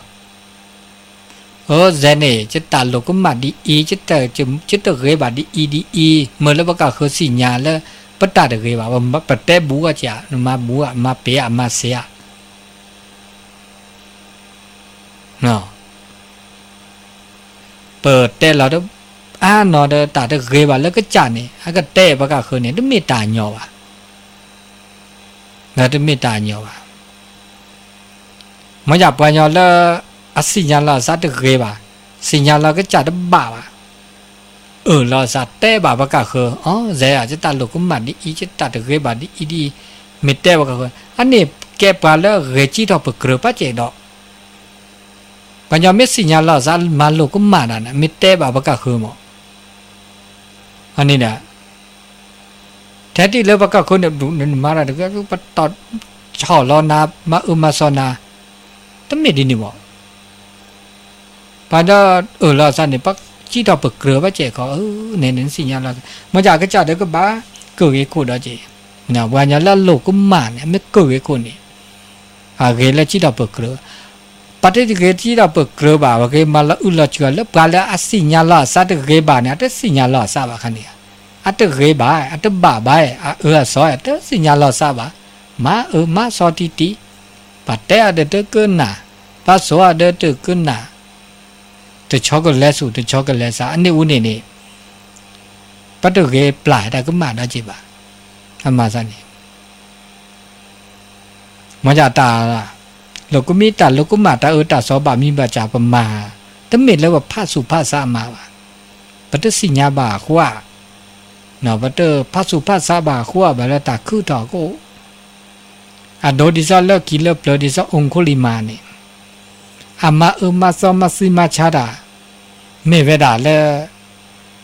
အၢ စဲန့ၣ် ယတၢ်လိၣ်ကမၣ်ဒ်အံၤ, ယတဂ့ၤဘၣ်ဒ်အံၤဒ်အံၤ, မ့ၢ်လၢပကၢ်ဃၢၤသ့ၣ်ညါလၢ ပတၢ်တဂ့ၤဘၣ်, ပတဲဘူးကီက့ၤ, မၤဘူးဧါ, မၤပ့ၤဧါ, မၤစ့ဧါ. ပတဲလီၤဒီး အါနီၤဒီးတၢ်တဂ့ၤဘၣ်လၢကစၢ်န့ၣ် အကတဲပကၢ်ဃၢၤန့ၣ် တမ့ၢ်တၢ်ညီဘၣ်, တမ့ၢ်တၢ်ညီဘၣ်. မ့ၢ်ယပှၤကညီလၢ အသ့ၣ်ညါလီၤအသးတဂ့ၤဘၣ်, သ့ၣ်ညါလီၤကစၢ်တဘၣ်ဘၣ်, အၢၣ်လီၤအသးတဲဘၣ်ပကၢ်ဃၢၤ, အီ စဲဧါ ယတၢ်လိၣ်ကမၣ်ဒ်အံၤ, ယတၢ်တဂ့ၤဘၣ်ဒ်အံၤဒ်အံၤ, မ့ၢ်တဲပကၢ်ဃၢၤ, အန့ၣ်ကဲပှၤလၢဂဲၤစံးထီၣ်ပကြၢးပာ်စဲဒီး ပှၤကညီမ့ၢ်သ့ၣ်ညါလီၤအသးမၤလိာ်ကမၣ်တၢ်န့ၣ် မ့ၢ်တဲဘၣ်ပကၢ်ဃၢၤမး, အန့ၣ်ဒီး ထဲတံၢ်လၢပကၢ်ဃၢၤန့ၣ် ဒူၣ်န့ၣ်မၤတၢ်တဂ့ၤ ပတီၢ်ဆီၣ်လီၤနၤ မၤအၢမၤသီနၤ, တမ့ၢ်ဒ်န့ၣ်ဘၣ်. ပှၤဒီးအၢၣ်လီၤအသးန့ၣ် ပစံးထီၣ်ပကြၢးပာ်စဲခီ အၢ န့ၣ်န့ၣ်သ့ၣ်ညါလီၤ, မ့ၢ်ကစၢ်ဒၣ်ကဘၣ်ကၢၢ်ဂ့ၤခိၣ်ဒီးက့ၤ, ပှၤကညီလၢအလိၣ်ကမၣ်န့ၣ် မ့ၢ်ကၢၢ်ဂ့ၤခိၣ်န့ၣ် အဂ့ၤလၢစံးထီၣ်ပကြၢး ပှၤတဂ့ၤစံးထီၣ်ပကြၢးဘၣ် ပှၤဂ့ၤမၤလီၤအုၣ်လီၤစှၤလၢပှၤလၢအသ့ၣ်ညါလီၤအသးတဂ့ၤဘၣ်န့ၣ် အတသ့ၣ်ညါလီၤအသးဘၣ်ခါန့ၣ်, အတဂ့ၤဘၣ် အတဘၣ်ဘၣ် အအၢအသီ တသ့ၣ်ညါလီၤအသးဘၣ်, မၤအၢမၤသီတံၢ်တံၢ်, ပှၤတဲအီၤဒီးတကနၣ်, ပှၤစိာ်အီၤဒီးတကနၣ်, တဆီကလဲၤဆူၣ် တဆီကလဲၤဆါ အန့ၣ်အူန့ၣ်န့ၣ် ပတဂ့ၤပျၢ်တၢ်ကမၣ်ဒီးက့ၤဘၣ်, အမၤသးန့ၣ် မ့ၢ်ဒ်တၢ် လိာ်ကမံ တၢ်လိာ်ကမၣ် တၢ်အၢတၢ်သီဘၣ်မံဘၣ်စၢ်ပမၤ, တမ့ၢ်လၢပဖးဆူၣ်ဖးဆးမၤဘၣ်, ပတသ့ၣ်ညါဘၣ်အဃိဧါ, ပတဖးဆူၣ်ဖးဆးဘၣ်အဃိဧါ ဘၣ်လၢတၢ်ခုၣ်ထီၣ်ကအိၣ်, အဒိဒ်သိးလၢခံလၢပျၢၤဒ်သိးအူခိလံမၤန့ၣ်, အမၤအၢမၤသီမၤသံမၤဆါတၢ်, မ့ၢ်ဝဲဒၣ်လၢ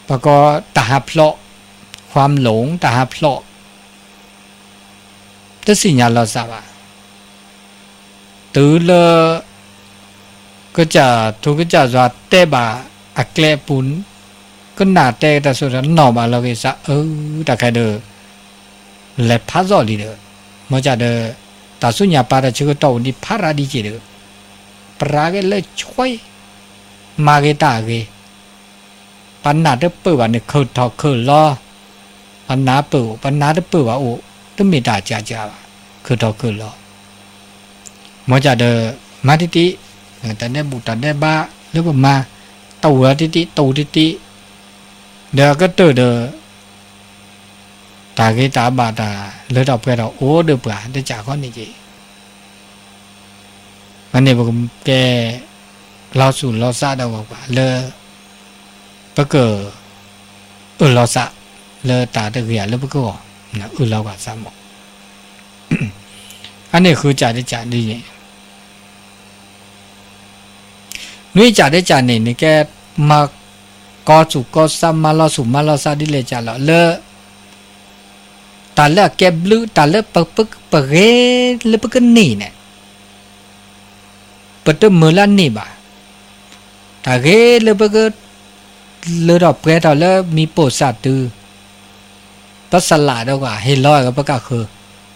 ပကိးတၢ်ဟးဖျိး, ความหลง တၢ်ဟးဖျိး တသ့ၣ်ညါလီၤသးဘၣ်, တုၤလၢ ကစၢ်ထူကစၢ်ယွၤတဲဘၣ်အကျဲအပူၤ, ကနၣ်တဲတၢ်စိတၢ်ကမီၤဘၣ်လီၤက့ၤသးအၢ, တၢ်ခဲဒီး လဲၤဖးသီၣ်လံဒီး, မ့ၢ်ကဒီး တၢ်ဆူညါပၢ်တၢ်ဆၢကတီၢ်အိၣ်ဒံးဖးရၤဒ်က့ၤဒီး, ပရၤက့ၤလၢဆွဲ, မၤက့ၤတၢ်အဂ့ၤ ပနၢ်တပၢၢ်ဘၣ်န့ၣ် ခုၣ်ထီၣ်ခုၣ်လီၤ, ပနၢ်ပၢၢ်အိၣ် ပနၢ်တပၢၢ်ဘၣ်အိၣ်, တမ့ၢ်တၢ်ကၢ်ကၢ်ဘၣ်, ခုၣ်ထီၣ်ခုၣ်လီၤ, မ့ၢ်ကဒီး မၤတံၢ်တံၢ်, တၢ်ဒဲးဘူၣ်တၢ်ဒဲးဘးလၢပမၤ, တဝဲတံၢ်တံၢ်တဝဲတံၢ်တံၢ်, ဒီးအကတၢၢ်ဒီး တၢ်ဂ့ၤတၢ်ဘၣ်တၢ်လၢထီၣ်ပှဲၤထီၣ်အိၣ်ဒီးပှၤတကးဃီန့ၣ်က့ၤ မ့ၢ်န့ၣ်ပကကဲ လီၤဆူၣ်လီၤသးဒီးပှၤလၢ ပက အၢၣ်လီၤသး လၢတၢ်တဂ့ၤဧါလၢပကဂီၢ် အၢၣ်လီၤပှၤသးမး အန့ၣ်ဃုကၢ်တကၢ်ဒ်န့ၣ် နွံကၢ်တကၢ်န့ၣ် နကဲ မၤကီဆူၣ်ကီသး မၤလီၤဆူၣ်မၤလီၤသးဒ်လဲၣ်ကၢ်လီၤ လၢ တၢ်လၢအကဲဘျုး တၢ်လၢပ ပ ပဂ့ၤလၢပကန့ၢ်န့ၣ် ပတမၢလၢန့ၢ်ဘၣ်. တၢ်ဂ့ၤလၢပက လၢထီၣ်ပှဲၤထီၣ်လၢမံၤပိာ်သးတုၤ ပစလၢ်ဒီးကွၢ် ဟ့ၣ်လီၤကပကၢ်ဃၢၤ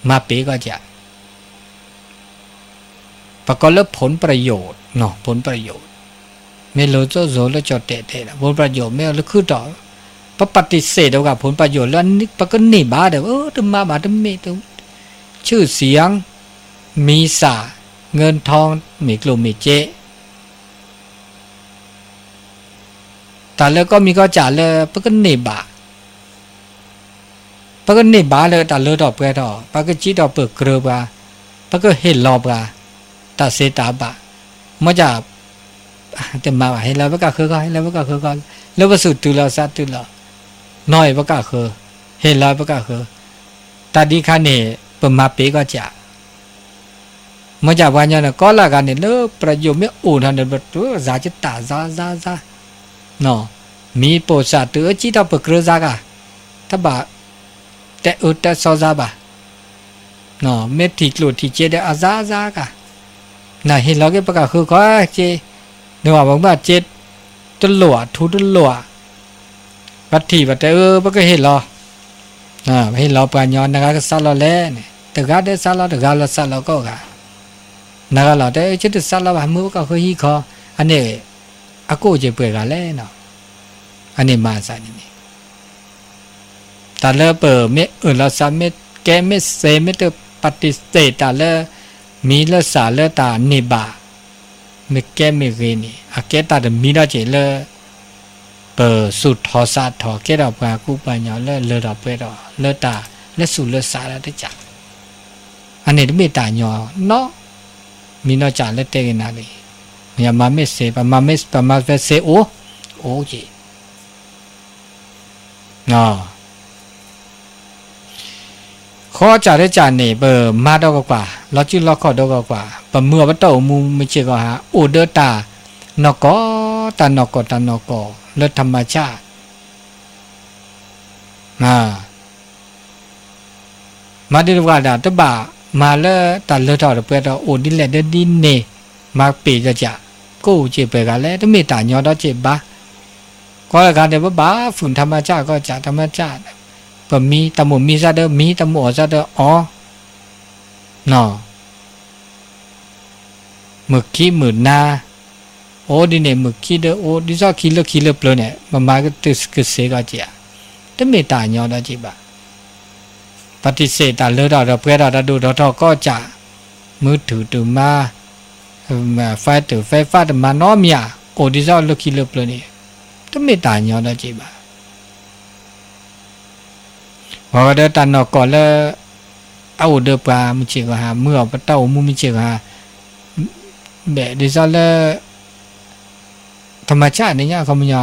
မၤပ့ၤကီၢ်ကၢ် ပကိးလၢ ผลประโยชน์ ผลประโยชน์ မ့ၢ်လိၤစိစိၤလၢကၠီၣ်တဲာ်တဲာ်ဒီး ผลประโยชน์ မ့ၢ်လၢခုၣ်ထီၣ် ပပာ်တံၢ်စ့ၢ်ဒီးကွၢ် ผลประโยชน์ လၢပကန့ၢ်ဘၣ်ဒီး တမၤဘၣ်တမ့ၢ် ชื่อเสียง မံၤစၢ် เงินทอง မ့ၢ်ကျိၣ်မ့ၢ်စ့ တၢ်လၢကီၢ်မံၤကီၢ်ကၢ်လၢပကန့ၢ်ဘၣ် ပကန့ၢ်ဘၣ်လၢတၢ်လၢထီၣ်ပှဲၤထီၣ် ပကစံးထီၣ်ပၢၢ်ကြၢးပှၤ ပကဟ့ၣ်လီၤပှၤ တၢ်သ့တၢ်ဘၣ် မ့ၢ်ကၢ် တမၤဘၣ် ဟ့ၣ်လီၤပကၢ်ဃၢၤကီၢ် ဟ့ၣ်လီၤပကၢ်ဃၢၤကီၢ် လၢပသူၣ်တုၤလီၤသးတုၤလီၤ နီၢ်အံၤပကၢ်ဃၢၤ ဟ့ၣ်လီၤပကၢ်ဃၢၤ တၢ်ဒ်ခါန့ၣ် ပမၤပ့ၤကီၢ်ကၢ် မ့ၢ်ကပှၤကညီန့ၣ် ကီလၢအဂၤန့ၣ် လၢပယိၤမ့ၢ်အိၣ်ထီၣ်န့ၣ် ပတုၤစၤကတၢ်စၤစၤစၤ, မံပိာ်စၢ်တုၤအကံထီၣ်ပကြၢးစၤဂၤ, တဘၣ်တဲအၢတဲသီစၤဘၣ်, မ့ၢ်ထံၣ်ကျိၣ်ထံၣ်စ့ဒီးအစၤစၤဂၤ, နဟ့ၣ်လီၤက့ၤပကဃုခီက့ၤ, နဝၤပကမၣ်စ့ တလိၣ်ဧါ ထူတလိၣ်ဧါ, ပထံၣ်ပတဲအၢ ပကဟ့ၣ်လီၤ, ပဟ့ၣ်လီၤပှၤကညီ နဂၤကစးလီၤလဲၣ်န့ၣ် တဂၤဒဲးစးလီၤ တဂၤလီၤစးလီၤကိးဂၤ, နဂၤလီၤတဲ ဆ့တစးလီၤဘၣ် မုၢ်ပကဃုဟံၣ်ခီ, အန့ၣ် အကိၣ်က့ၤပှဲၤဂၤလဲၣ်နီၤ, အန့ၣ်မၤစၢ်န့ၣ်န့ၣ် တၢ်လၢပမ့ၢ်အၢၣ်လီၤစး မ့ၢ်ကဲမ့ၢ်စ့ မ့ၢ်တပၣ်တံၣ်စ့ၣ်တၢ်လၢ မံလၢစၢ်လၢတၢ်န့ၢ်ဘၣ်, မ့ၢ်ကဲမ့ၢ်ဂ့ၤန့ၣ် အကဲတၢ်တမံၤဒီးက့ၤလၢ ပသူၣ်ထီၣ်စးထီၣ်ကဲထီၣ်ပှၤကူပှၤကညီလၢလၢထီၣ်ပှဲၤထီၣ်လၢတၢ်လၢသူၣ်လၢစးလၢတကး, အန့ၣ်တမ့ၢ်တၢ်ညီနီတမံၤနီတစးလၢတဲက့ၤနၤန့ၣ်, မၤမ့ၢ်စ့ ပမၤမ့ၢ် ပမၤဖဲစ့အိၣ်, အိၣ်က့ၤ ဃီစၢ်တစၢ်န့ၣ် ပမၤဒီးကကွၢ်, လီၤစုလီၤခီၣ်ဒီးကကွၢ်, ပမုၢ်အီၤပတၢ်အိၣ်မူမုၢ်ဆ့ၣ်ကီၢ်ဟါ အိၣ်ဒီးတၢ်နီၢ်ကီၢ်, တၢ်နီၢ်ကီၢ် တၢ်နီၢ်ကီၢ် လၢထမၤဆၣ် မၤဒ်တဝၣ်ဒၣ် တဘၣ်မၤလၢတၢ်လၢထီၣ်ဒီး ပှဲၤထီၣ်အိၣ်ဒ်လဲၣ်ဒ်ဒ်န့ၣ်, မၤပ့ၤဒီးကး, ကိးက့ၤပှဲၤဂၤလဲၣ် တမ့ၢ်တၢ်ညီဒီးက့ၤဘၣ်. ကီလၢဂၤန့ၣ် ပဘၣ် function ထမၤဆၣ် ကီၢ်စၢ် ထမၤဆၣ်, ပမံ တၢ်မိၣ်မံစၢ်ဒီးမံ တၢ်မိၣ်အီၣ်စၢ်ဒီးအီၣ်, နီၢ် မုၢ်ခံမုၢ်နၤ, အိၣ်ဒ်န့ၣ် မုၢ်ခံဒီးအိၣ် ဒ်သိးခံလၢခံလၢပျၢၤန့ၣ် မမၤကတုၤကစ့ကီၢ်စၢ်, တမ့ၢ်တၢ်ညီဒီးက့ၤဘၣ်. ပှၤတံၢ်စ့ၢ်တၢ်လၢထီၣ်ဒီးပှဲၤထီၣ်တၢ်ဒိၣ်ထီၣ်ထီကီၢ်စၢ်, မုၢ်ထူၣ်တုၤမၤ, ဖဲတုၤဖဲဖးတမၤနီတမံၤဧါ, အိၣ်ဒ်သိးလၢခံလၢပျၢၤန့ၣ်, တမ့ၢ်တၢ်ညီဒီးက့ၤဘၣ်. ပှၤဝဲဒီးတၢ်နီၢ်ကီၢ်လၢ အအိၣ်ဒီးပှၤမုၢ်ဆ့ၣ်ကီၢ်ဟါ, မုၢ်အီၤပတၢ်အိၣ်မူမုၢ်ဆ့ၣ်ကီၢ်ဟါ, ဘၣ်ဒ်သိးလၢ ထမၤဆၣ်န့ၣ်ညါ အခီပညီ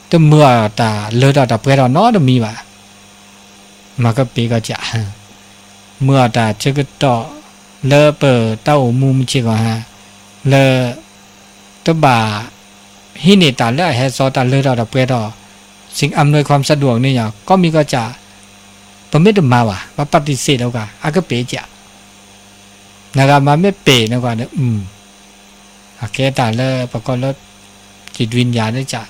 တမုၢ်အီၤတၢ်လၢထီၣ်တၢ်ပှဲၤထီၣ်နီတမံၤဘၣ်. မၤကပ့ၤကီၢ်စၢ်, မုၢ်အီၤတၢ်ဆၢကတီၢ် လၢပတၢ်အိၣ်မူမုၢ်ဆ့ၣ်ကီၢ်ဟါ, လၢ တဘၣ် ဟံးန့ၢ်တၢ်လၢအဟဲစီတၢ်လၢထီၣ်တၢ်ပှဲၤထီၣ်, စ့ၣ်အမနွဲခွါစဒူၣ်န့ၣ်ညါ ကီၢ်မံၤကီၢ်စၢ်, ပမ့ၢ်တမၤဘၣ် ပှၤပှၤတံၢ်စ့ၢ်ဒီးကါ အကပ့ၤကၢ်, နဂၤမၤမ့ၢ်ပ့ၤနကွၢ်ဒီး အကဲတၢ်လၢပကီၢ်လၢ ကံၣ်ဒွံညါဒ်ကၢ်,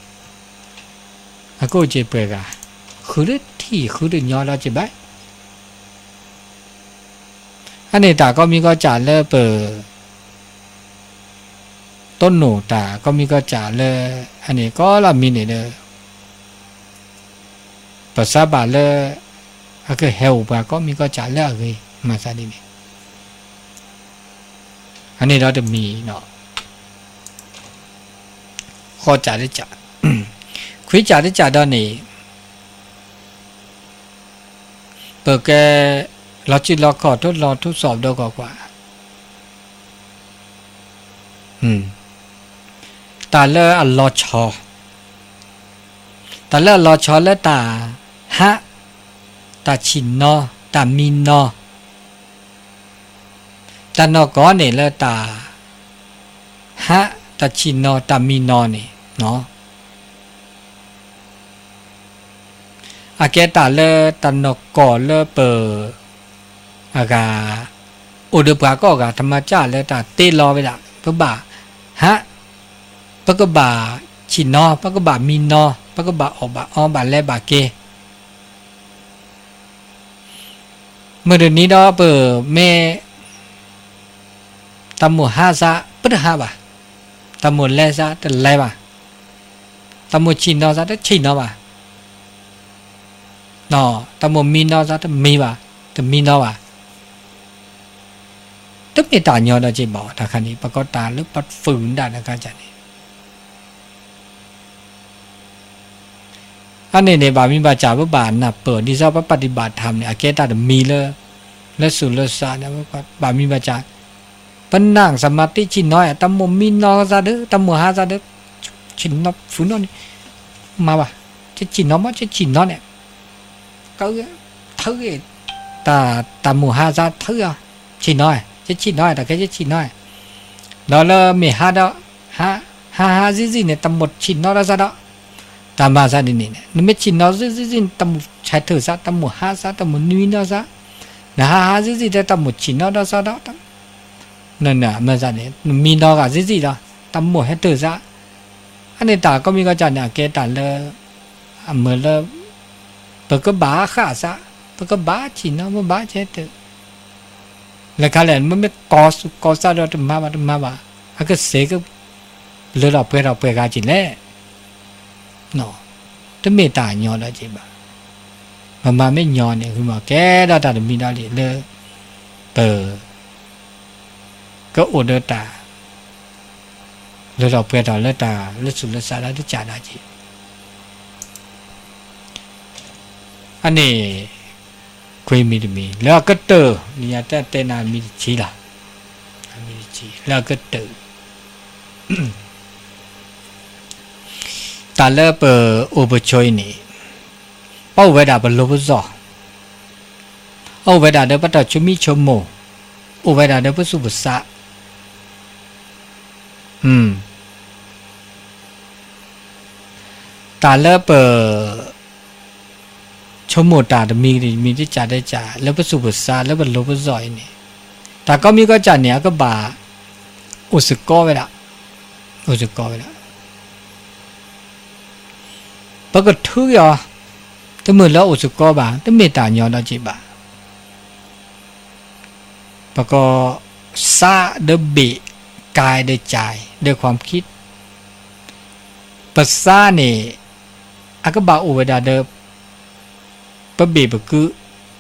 အကိးက့ၤပှဲၤဂၤ, ဃုတထံၣ်ဃုတညီဒီးက့ၤဘၣ်. အန့ၣ်တၢ်ကီၢ်မံၤကီၢ်စၢ်လၢပ တိၢ်နီၣ်တၢ်ကီၢ်မံၤကီၢ်စၢ်လၢ အန့ၣ်ကီၢ်လၢမံၤန့ၣ်ဒီး ပစးဘၣ်လၢ အကဟဲအိၣ်ပှၤကီၢ်မံၤကီၢ်စၢ်လၢအဂ့ၤ မၤသးဒ်န့ၣ်, အန့ၣ်ဒီးတမံၤနီၤ, ဃီစၢ်တစၢ်, ခွံစၢ်တစၢ်ဒီးန့ၣ် ပကဲ လီၤစုလီၤခီၣ်ထိၣ်လီၤထူစီၣ်ဒီးကီၢ်ကွၢ်, တၢ်လၢအလီၤဆီ, တၢ်လၢအလီၤဆီလၢတၢ်ဟး, တၢ်ဆံၣ်နီၤ, တၢ်မံနီၤ, တၢ်နီၢ်ကီၢ်န့ၣ်လၢတၢ် ဟး, တၢ်ဆံၣ်နီၤ တၢ်မံနီၤန့ၣ်, အကဲတၢ်လၢတၢ်နီၢ်ကီၢ်လၢပ အဂၤ အိၣ်ဒီးပှၤကိးဂၤ ထမၤစၢ်လၢတၢ်တ့လီၤဝဲဒၣ် ပဘၣ်ဟး, ပကဘၣ်ဆံၣ်နီၤ ပကဘၣ်မံနီၤ ပကဘၣ်အီၣ်ဘၣ်အီဘၣ်လဲၤဘၣ်က့ၤ မုၢ်တနံၤဒီးပမ့ၢ် တၢ်မိၣ်ဟါစး ပတဟါဘၣ်, တၢ်မိၣ်လဲၤစး တလဲၤဘၣ်, တၢ်မိၣ်ဆံၣ်နီၤစး တဆံၣ်နီၤဘၣ်, တၢ်မိၣ်မံနီၤစး တမံဘၣ်, တမံနီၤဘၣ်. တမ့ၢ်တၢ်ညီဒီးက့ၤဘၣ်အီၤ တၢ်ခါန့ၣ် ပကီးတၢ်လၢပဖုးဒၣ်တခါန့ၣ် အန့ၣ်န့ၣ် ဘၣ်မံဘၣ်စၢ် ပဘၣ်နၢ်ပၢၢ် ဒ်သိးပပတီၢ်ဘၣ်ထၣ်န့ၣ် အကဲတၢ်တမံၤလၢ လၢသူၣ်လၢသးန့ၣ် ဘၣ်မံဘၣ်စၢ် ပနၢ်စမၤတံၣ်ဆံၣ်နီၤ တၢ်မိၣ်မံနီၤစးဒီး တၢ်မိၣ်ဟါစးဒီး ဆံၣ်နီၤဖုးနီၤန့ၣ် မၤဘၣ် ဆံၣ်နီၤမး ဆံၣ်နီၤန့ၣ် က ထၢဂ့ၤ တၢ်မိၣ်ဟါစးထၢဂ့ၤ ဆံၣ်နီၤ ယဆံးနီၣ် တၢ်ခဲယဆံးနီၣ်, ဒီးလၢမ့ၢ်ဟါဒီး ဟါဟါဟါစံၣ်စံၣ်န့ၣ် တၢ်မိၣ်ဆံးနီၣ်ဒီးစးဒီး, တၢ်မၤသးဒ်န့ၣ်န့ၣ် နမ့ၢ်ဆံးနီၣ်စံၣ်စံၣ်စံၣ် တၢ်မိၣ်ဆဲးထၢၣ်စး တၢ်မိၣ်ဟါစး တၢ်မိၣ်နွံနီၣ်စး, နဟါဟါစံၣ်စံၣ်ဒီး တၢ်မိၣ်ဆံးနီၣ်ဒီးစးဒီး မၤသးန့ၣ် နမံနီၣ်ဂၤစံၣ်စံၣ်ဒီး တၢ်မိၣ်ဟဲထၢၣ်စး, အန့ၣ်တၢ်ကိးမံၤကိးကၢ်န့ၣ် အကဲတၢ်လၢ အမုာ်လၢ ပကဘၣ်ဃၣ်စး, ပကဘၣ်ဆံးနီၣ် ပဘၣ်ဆဲးထၢၣ်, လၢခါလဲၣ် မ့မ့ၢ်ကီၢ်စူၢ်ကီၢ်စးဒီးတမၤဘၣ်တမၤဘၣ်, အကစ့က လၢထီၣ်ပှဲၤထီၣ်ပှဲၤဂၤက့ၤလဲၣ်, တမ့ၢ်တၢ်ညီဒီးက့ၤဘၣ်, မၤမၤမ့ၢ်ညီန့ၣ် ဂ့ၤမးကဲဒီးတၢ်တမံၤဒီးလံလၢ ပ ကအိၣ်ဒီးတၢ် လၢထီၣ်ပှဲၤထီၣ်လၢတၢ်လၢဆူးလၢစးလၢတကးဒၣ်က့ၤ, အန့ၣ် ခွ့မံၤတမံၤ လၢအကတၢၢ် လၢညါတဲတဲနၤမံၤတဆံလီၤ, မံၤတဆံ လၢအကတၢၢ် တၢ်လၢပအိၣ်ပဆိးအံၤန့ၣ် ပအိၣ်ဝဲဒၣ်ပလိၤပစီၤ, အိၣ်ဝဲဒၣ်ဒီးပတၢ်ဆိမိၣ်ဆိကမိၣ်, အိၣ်ဝဲဒၣ်ဒီးပသူၣ်ပသး, တၢ်လၢပ ဆိကမိၣ်တၢ်တမံၤတမံၤတကးတကး လၢပသူၣ်ပသး လၢပလိၤပစီၤအံၤန့ၣ်, တၢ်ကိးမံၤကိးကၢ်န့ၣ် အကဘၣ်အိၣ်စ့ၢ်ကီးဝဲဒၣ်, အိၣ်စ့ၢ်ကီးဝဲဒၣ်. ပကထုးက့ၤအီၤ, တမ့ၢ်လၢအိၣ်စ့ၢ်ကီးဘၣ်, တမ့ၢ်တၢ်ညီဒီးက့ၤဘၣ်. ပက သးဒီးဘ့ၣ်, ကဲဒီးကဲ, ဒီးခွံခံ, ပသးန့ၣ် အကဘၣ်အိၣ်ဝဲဒၣ်ဒီး ပဘ့ၣ်ပကု,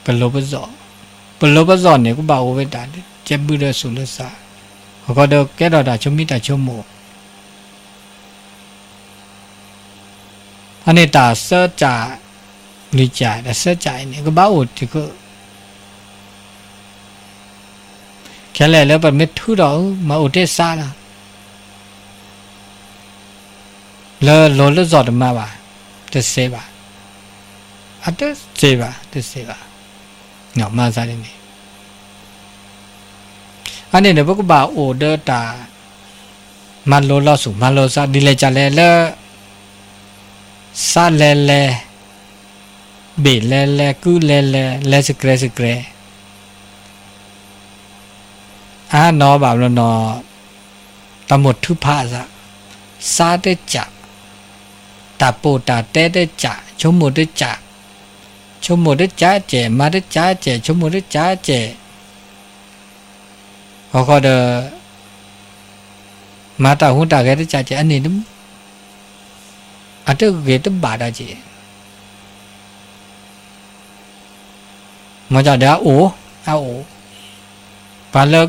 ပလိၤပစီၤ, ပလိၤပစီၤန့ၣ် ကဘၣ်အိၣ်ဝဲဒၣ်ဒီး ကဲဘုဒီးသူၣ်လၢသး, အဃိဒီးကဲထီၣ်တၢ်ဆိမိၣ်တၢ်ဆိကမိၣ် အန့ၣ်တၢ်သၢကၢ် လွံၢ်ကၢ် တၢ်သၢကၢ်အံၤန့ၣ် ကဘၣ်အိၣ်တုၤခဲ ခဲလၢာ်လၢပမ့ၢ်ထုးထီၣ်အု မၤအိၣ်တ့ၢ်သးလီၤ. လၢလိၤလၢစီၤတမၤဘၣ်, တသ့ဘၣ်, အတသ့ဘၣ်, တသ့ဘၣ်, မၤသးဒ်န့ၣ် အန့ၣ်န့ၣ် ပကဘၣ်အိၣ်ဒီးတၢ် မၤလိလီၤသူၣ် မၤလိသး ဒ်လဲၣ်ကလဲၣ်လၢ သးလဲၤလဲၤ, ဘ့ၣ်လဲၤလဲၤ ကုလဲၤလဲၤ လဲၤစကြဲးစကြဲး အနီၢ်ဘၣ်ဘျီနီၤ တၢ်မိၣ်ထုးဖးအသး, သးတကး, တၢ်ပိာ်တၢ်တဲတကး, ဆိကမိၣ်တကး, ဆိကမိၣ်တကးကဲး, မၤတကးကဲး, ဆိကမိၣ်တကးကဲး အဃိဒီး မၤတၢ်ဟူးတၢ်ဂဲၤတကးကဲး အန့ၣ် အတဂ့ၤတဘၣ်ဒၣ်က့ၤ မ့ၢ်ကဒီးအအိၣ်, အအိၣ်, ပှၤလၢက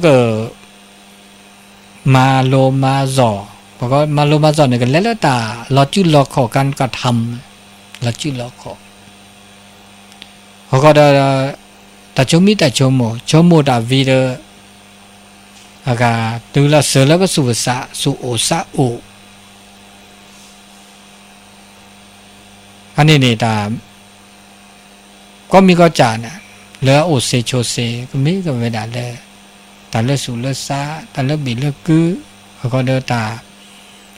မၤလိမၤစီၤ, ပှၤမၤလိမၤစီၤန့ၣ် ကလဲၤလၢတၢ်လီၤစုလီၤခီၣ် ကၢကထၢမ်, လီၤစုလီၤခီၣ်, အဃိဒီး တၢ်ဆိမိၣ်တၢ်ဆိကမိၣ်, ဆိကမိၣ်တၢ်ဝံၤဒီး အဂၤတုၤလီၤစၢၤလၢပသူၣ်ပသး သူၣ်အိၣ်သးအိၣ် အန့ၣ်န့ၣ်တၢ် ကိးမံၤကိးကၢ်န့ၣ် လၢအအိၣ်သ့ဆိးသ့ ကမ့ၢ်ကဝဲဒၣ်လၢ တၢ်လၢသူၣ်လၢသး တၢ်လၢဘ့ၣ်လၢကု အဃိဒီးတၢ်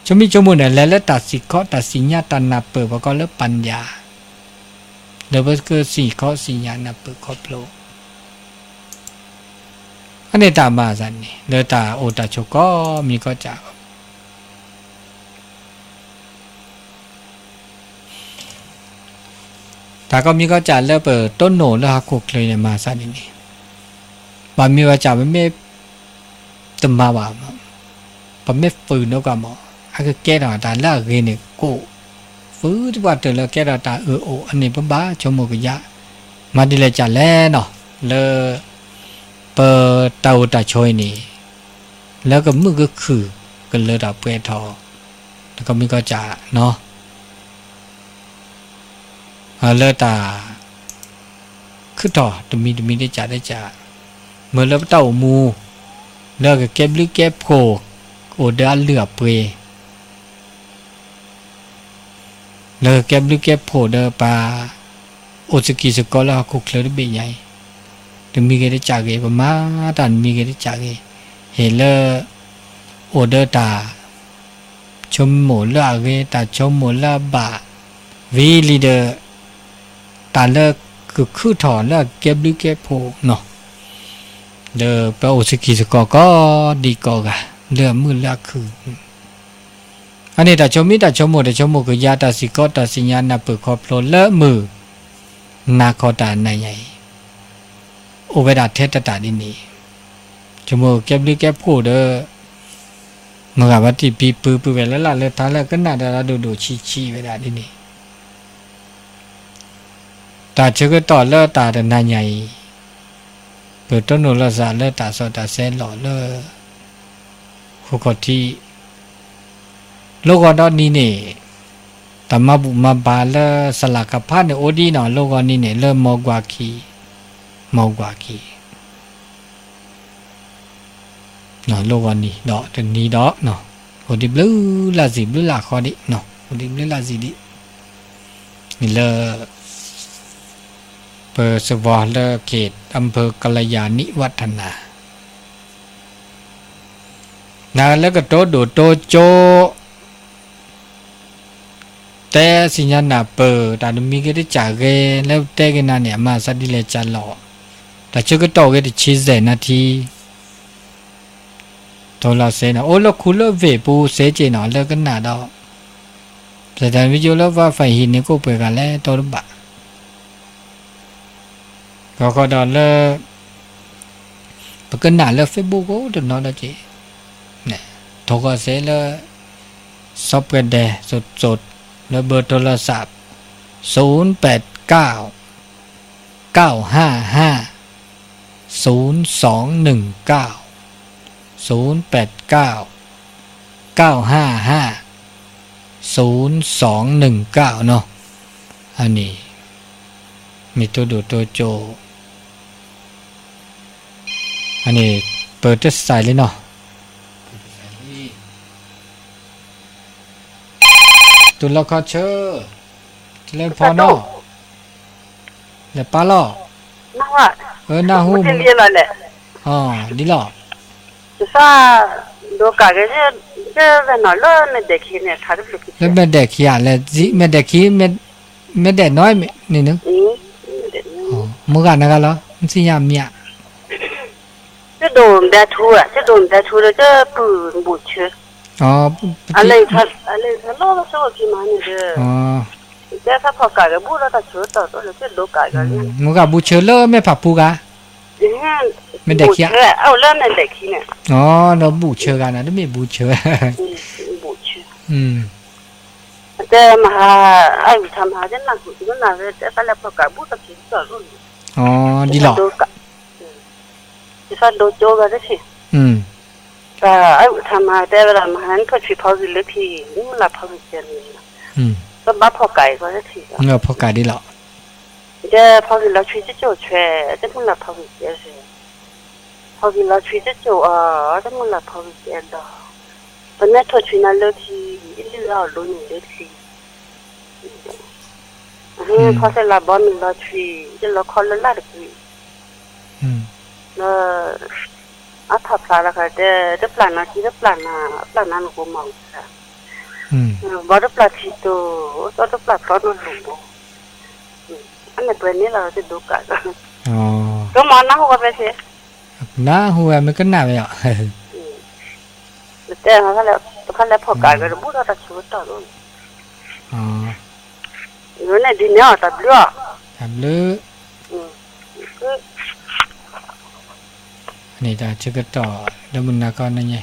ဆိမိၣ်ဆိကမိၣ်န့ၣ် လဲၤလၢတၢ်သံၣ်ခီ တၢ်သ့ၣ်ညါ တၢ်နၢ်ပၢၢ် ပှၤကိးလၢပၢ်ညၣ် လၢပကသ့ၣ်ခီသ့ၣ်ညါနၢ်ပၢၢ်ခီဖျိ အန့ၣ်တၢ်မၤသးန့ၣ် လၢတၢ်အိၣ်တၢ်ဆိးကိးမံၤကိးကၢ် တၢ်ကိးမံၤကိးကၢ်လၢပတိၢ်နီၣ်လၢဟီၣ်ခိၣ်ချၢန့ၣ် မၤသးဒ်န့ၣ်, ဘၣ်မ့ၢ်ဝဲကၢ် ပမ့ၢ်တမၤဘၣ်, ပမ့ၢ်ပၢၢ်နီၣ်ကၢ်မး အကကဲထီၣ်တၢ်လၢအဂ့ၤန့ၣ်ကိး, ဖုတပှၢ်တၢၢ်လၢကဲထီၣ်တၢ်အၢၣ်အိၣ် အန့ၣ်ပဘၣ်ဆိကမိၣ်ကယၢ်, မၤဒ်လဲၣ်ကၢ်လဲၣ်နီၤ လၢ ပတၢ်အိၣ်တၢ်ဆိးအံၤန့ၣ် လၢကမုာ်ကခုၣ် ကလၢတၢ်ပှဲၤထီၣ် တၢ်ကိးမံၤကိးကၢ်နီၤ လၢတၢ် ခုၣ်ထီၣ်တမံၤတမံၤတကၢ်တကၢ်, မ့ၢ်လၢပတၢ်အိၣ်မူ လၢကကဲဘျုးကဲဖှိၣ် အိၣ်ဒီးအလုၢ်အပှ့ၤ လၢကကဲဘျုးကဲဖှိၣ်ဒီးပှၤ အိၣ်သကံၢ်သကီလၢဟီၣ်ခိၣ်ချၢတဘ့ၣ်ညါအံၤ, တမံၤဂ့ၤတစးဂ့ၤ ပမၤတၢ်တမံၤဂ့ၤတစးဂ့ၤ, ဟ့ၣ်လၢ အိၣ်ဒီးတၢ် ဆိကမိၣ်လၢအဂ့ၤ တၢ်ဆိကမိၣ်လၢအဘၣ်, ဝံၤလံဒီး တၢ်လၢကခုၣ်ထီၣ်လၢအကဲဘျုးကဲဖှိၣ်နီၤ, ဒီးပအိၣ်ဆူၣ်ကံၢ်ဆူၣ်ကိးဒံကိးဂၤ လၢအမုာ်လၢအခုၣ် အန့ၣ်တၢ်ဆိမိၣ်တၢ်ဆိကမိၣ် တၢ်ဆိကမိၣ်ကယၤ တၢ်စံၣ်ကီးတၢ်စံၣ်ညါ နၢ်ပၢၢ်ခီဖျိလၢမုၢ်နၤခီတၢ်နၤညါအံၤ အိၣ်ဝဲဒၣ်ထဲတတၢ်ဒ်န့ၣ်, ဆိကမိၣ်ကဲဘျုးကဲဖှိၣ်ဒီး မုၢ်ဂၤဘၣ်တံၢ်ပံပုၢ်ပုၢ်ဝဲၣ်လၢ်လၢ်လၢထါလၢကနၣ်ဒီးဒိၣ်ဒိၣ်ဆံးဆံးဝဲဒၣ်ဒ်န့ၣ်, တၢ်ဆၢကတီၢ်လၢတၢ်တနၤညါအံၤ, ပတိၢ်နီၣ်လိာ်သးလၢတၢ်စီတၢ်ဆှံလီၤလၢ ဃိခီၣ်ထံး, လိၣ်ဂီၤဒီးနံၤန့ၣ်, တၢ်မၤဘူၣ်မၤဘါလၢစလၢ်ကဖးန့ၣ်အိၣ်ဒံးနီၤ လိၣ်ဂီၤနံၤန့ၣ် လၢမီၢ်ကွၢ်ခံ, မီၢ်ကွၢ်ခံ လိၣ်ဂီၤနံၤဒီးတနံၤဒီး, အိၣ်ဒံးဘျုးလၢ်စံၣ်ဘျုးလၢ်ဃီဒံး, အိၣ်ဒံးဘျုးလၢ်စံၣ်ဒံး, လၢ ပစဝီလၢက့ၤ อำเภอกัลยาณิวัฒนา နၤလၢကတိၤဒိၣ်တိၤကၠိ တဲစံၣ်ညါနၢ်ပၢၢ် တၢ်တမံၤဂ့ၤတစးဂ့ၤ လၢပတဲက့ၤနၤန့ၣ် အမၤသးဒ်လဲၣ်ကလီၤ, တၢ်ဆၢကတီၢ်ဂ့ၤတဆံစဲးနၣ်ထံ တိၤလီၤစဲနီၤ အိၣ်လၢခူလၢဝ့ၢ်ပူၤစဲက့ၤနီၤ လၢကနၣ်ဒီး ပတၢ်မ့ၢ်ယိလၢဝါဖၢၣ်ဟံၣ်န့ၣ် ကအိၣ်ပှဲၤဂၤလဲၣ် တိၤတဘၣ် ကီၢ်ဃီဒီးလၢ ပကနၣ်လၢ Facebook ကိးတနီၤဒီးက့ၤ ထိၣ်ဃီၤစဲလၢ စီၤပှဲၤဒဲး စိၤစိၤ လၢဘၢၣ်ထိလီၤစး ศูนย์แปดเก้า เก้าห้าห้า ศูนย์สองหนึ่งเก้า ศูนย์แปดเก้า เก้าห้าห้า ศูนย์สองหนึ่งเก้า နီၤ, အန့ၣ် မ့ၢ်တိၤဒိၣ်တိၤကၠိ အန့ၣ် ပၢတစဲးလံနီၤ, တုၤလီၤခီဆၢ, တလၢဖီနီၤ, လဲၤပာ်လီၤ, အၢ နၢ်ဟူ, ဒ်လီၤ, လၢမဲာ်ဒဲးခံဧါ, မဲာ်ဒဲးခံ, မဲာ်ဒဲးနီၤ, မုၢ်ဂၤနဂၤလီၤ, မ့ၢ်သ့ၣ်ညါမ့ၢ်ဧါ တဒိၣ်ဒဲထူ, တဒိၣ်ဒဲထူဒီး တပူၤဘူၣ်ဆၢ, အလၢလီၤဆၢက့ၤမးန့ၣ်ဒီး, တဲသးဖီၣ်ကးကဘူၣ်ဒီးတၢ်ဆၢကတီၢ်ဒီး တဒိၣ်ကးကၤ, မုၢ်ဂၤဘူၣ်ဆၢလၢမဲာ်ဖးပူၤဂၤ, မဲာ်ဒဲးခံ, အအိၣ်လၢမဲာ်ဒဲးခံန့ၣ်, ဒီးဘူၣ်ဆၢဂၤန့ၣ် တမ့ၢ်ဘူၣ်ဆၢ, ဘူၣ်ဆၢ, တဲမဟါ, အဝံၤထါမဟါ တနၢ်ဟူတနၢ်ဝဲ တဲသးလဲၤဖီၣ်ကးဘူၣ်တၢ်ဆၢကတီၢ်ဒီး, ဒ်လီၤ ယသးဒိကၠိဂၤတထံၣ်, အဝံၤထါမၤတဲဝဲဒၣ် မဟါနထိၣ်ဆံးဖီဂံၢ်လၢထံ, မုၢ်လၢ်ဖီဂံၢ်ကဲန့ၣ်, ပဘၣ်ဖီၣ်ကးအံၤဂီၤတထံၣ်, ဖီၣ်ကးဒ်လီၤ, တဲဖီဂံၢ်လီၤဆွံကၠိၣ်ဆွဲ, တမုၢ်လၢ်ဖီဂံၢ်ကဲ, ဖီဂံၢ်လီၤဆွံကၠိၣ်အီၤ, တမုၢ်လၢ်ဖီဂံၢ်ကဲဒီး, ပမ့ၢ်ထိၣ်ဆွံနၤလၢထံ, လံၣ်လီၤအီၤဒိန့ၣ်လၢထံ ဖီသ့ၣ်လၤဘီမ့ၢ်လီၤဆွံ, ယလီၤခီလၢလၢ်တကွံာ်, လၢ, အထီၣ်ဖျါလီၤခါတဲ, တပျၢ်နၤခံတပျၢ်နၤ, ပျၢ်နၤနကိးမၤဝံၤခါ, ဘီတပျၢ်ထံတိၤ, သီတပျၢ်ဖျီနလိၣ်ဘိ, အန့ၣ်ပှဲၤန့ၣ်လီၤတဒိကး, ကမၤနၢ်ဟူဝဲဖဲဆ့, နၢ်ဟူဝဲမ့ၢ်ကနၣ်ဝဲအီၤ တဲ, တခါလဲၤဖီၣ်ကးကဒီး ဘူၣ်ထီၣ်တၢ်ဆၢကတီၢ်လီၤ, န့ၣ်ဒ်န့ၣ်အီၤ တၢ်ဘျုးအီၤ, တၢ်ဘျုး, န့ၣ်တၢ်ဆၢကတီၢ် လၢမုၢ်နၤခီနညါ,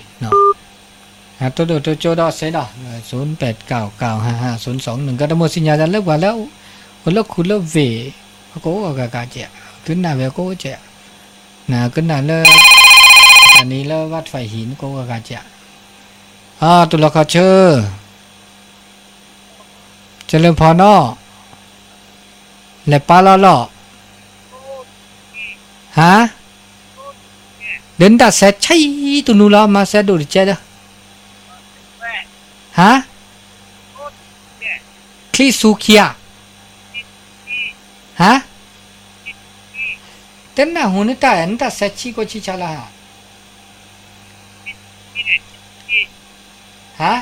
တိၢ်ဒိၣ်တိၢ်ကၠိဒီးစဲဒီး, ศูนย์แปดเก้า เก้าห้าห้า ศูนย์สองหนึ่งเก้า တမ့ၢ်သ့ၣ်ညါလၢပှၤလၢ, အိၣ်လၢခူလၢဝ့ၢ်, အကအိၣ်အဂၤဂၤကဲ, ကနၣ်ဝဲအကအိၣ်ကဲ, နကနၣ်လၢ, တၢ်န့ၣ်လၢဘၣ်ထွဲဟံၣ်နကအိၣ်အဂၤကဲ, အတုၤလီၤခီဆၢ, ကလၢဖီနီၤ, လဲၤပာ်လီၤလီၤ, ဟါ, ဒီးနတၢ်စဲဆံးတနူလီၤ မၤစဲဒိၣ်တကဲဒီး, ဟါ, ချံစူခံဧါ, ဟါ, တနၢ်ဟူနတၢ် နတၢ်စဲးဆံကိးဆံဆါလၢဟါ, ဟါ,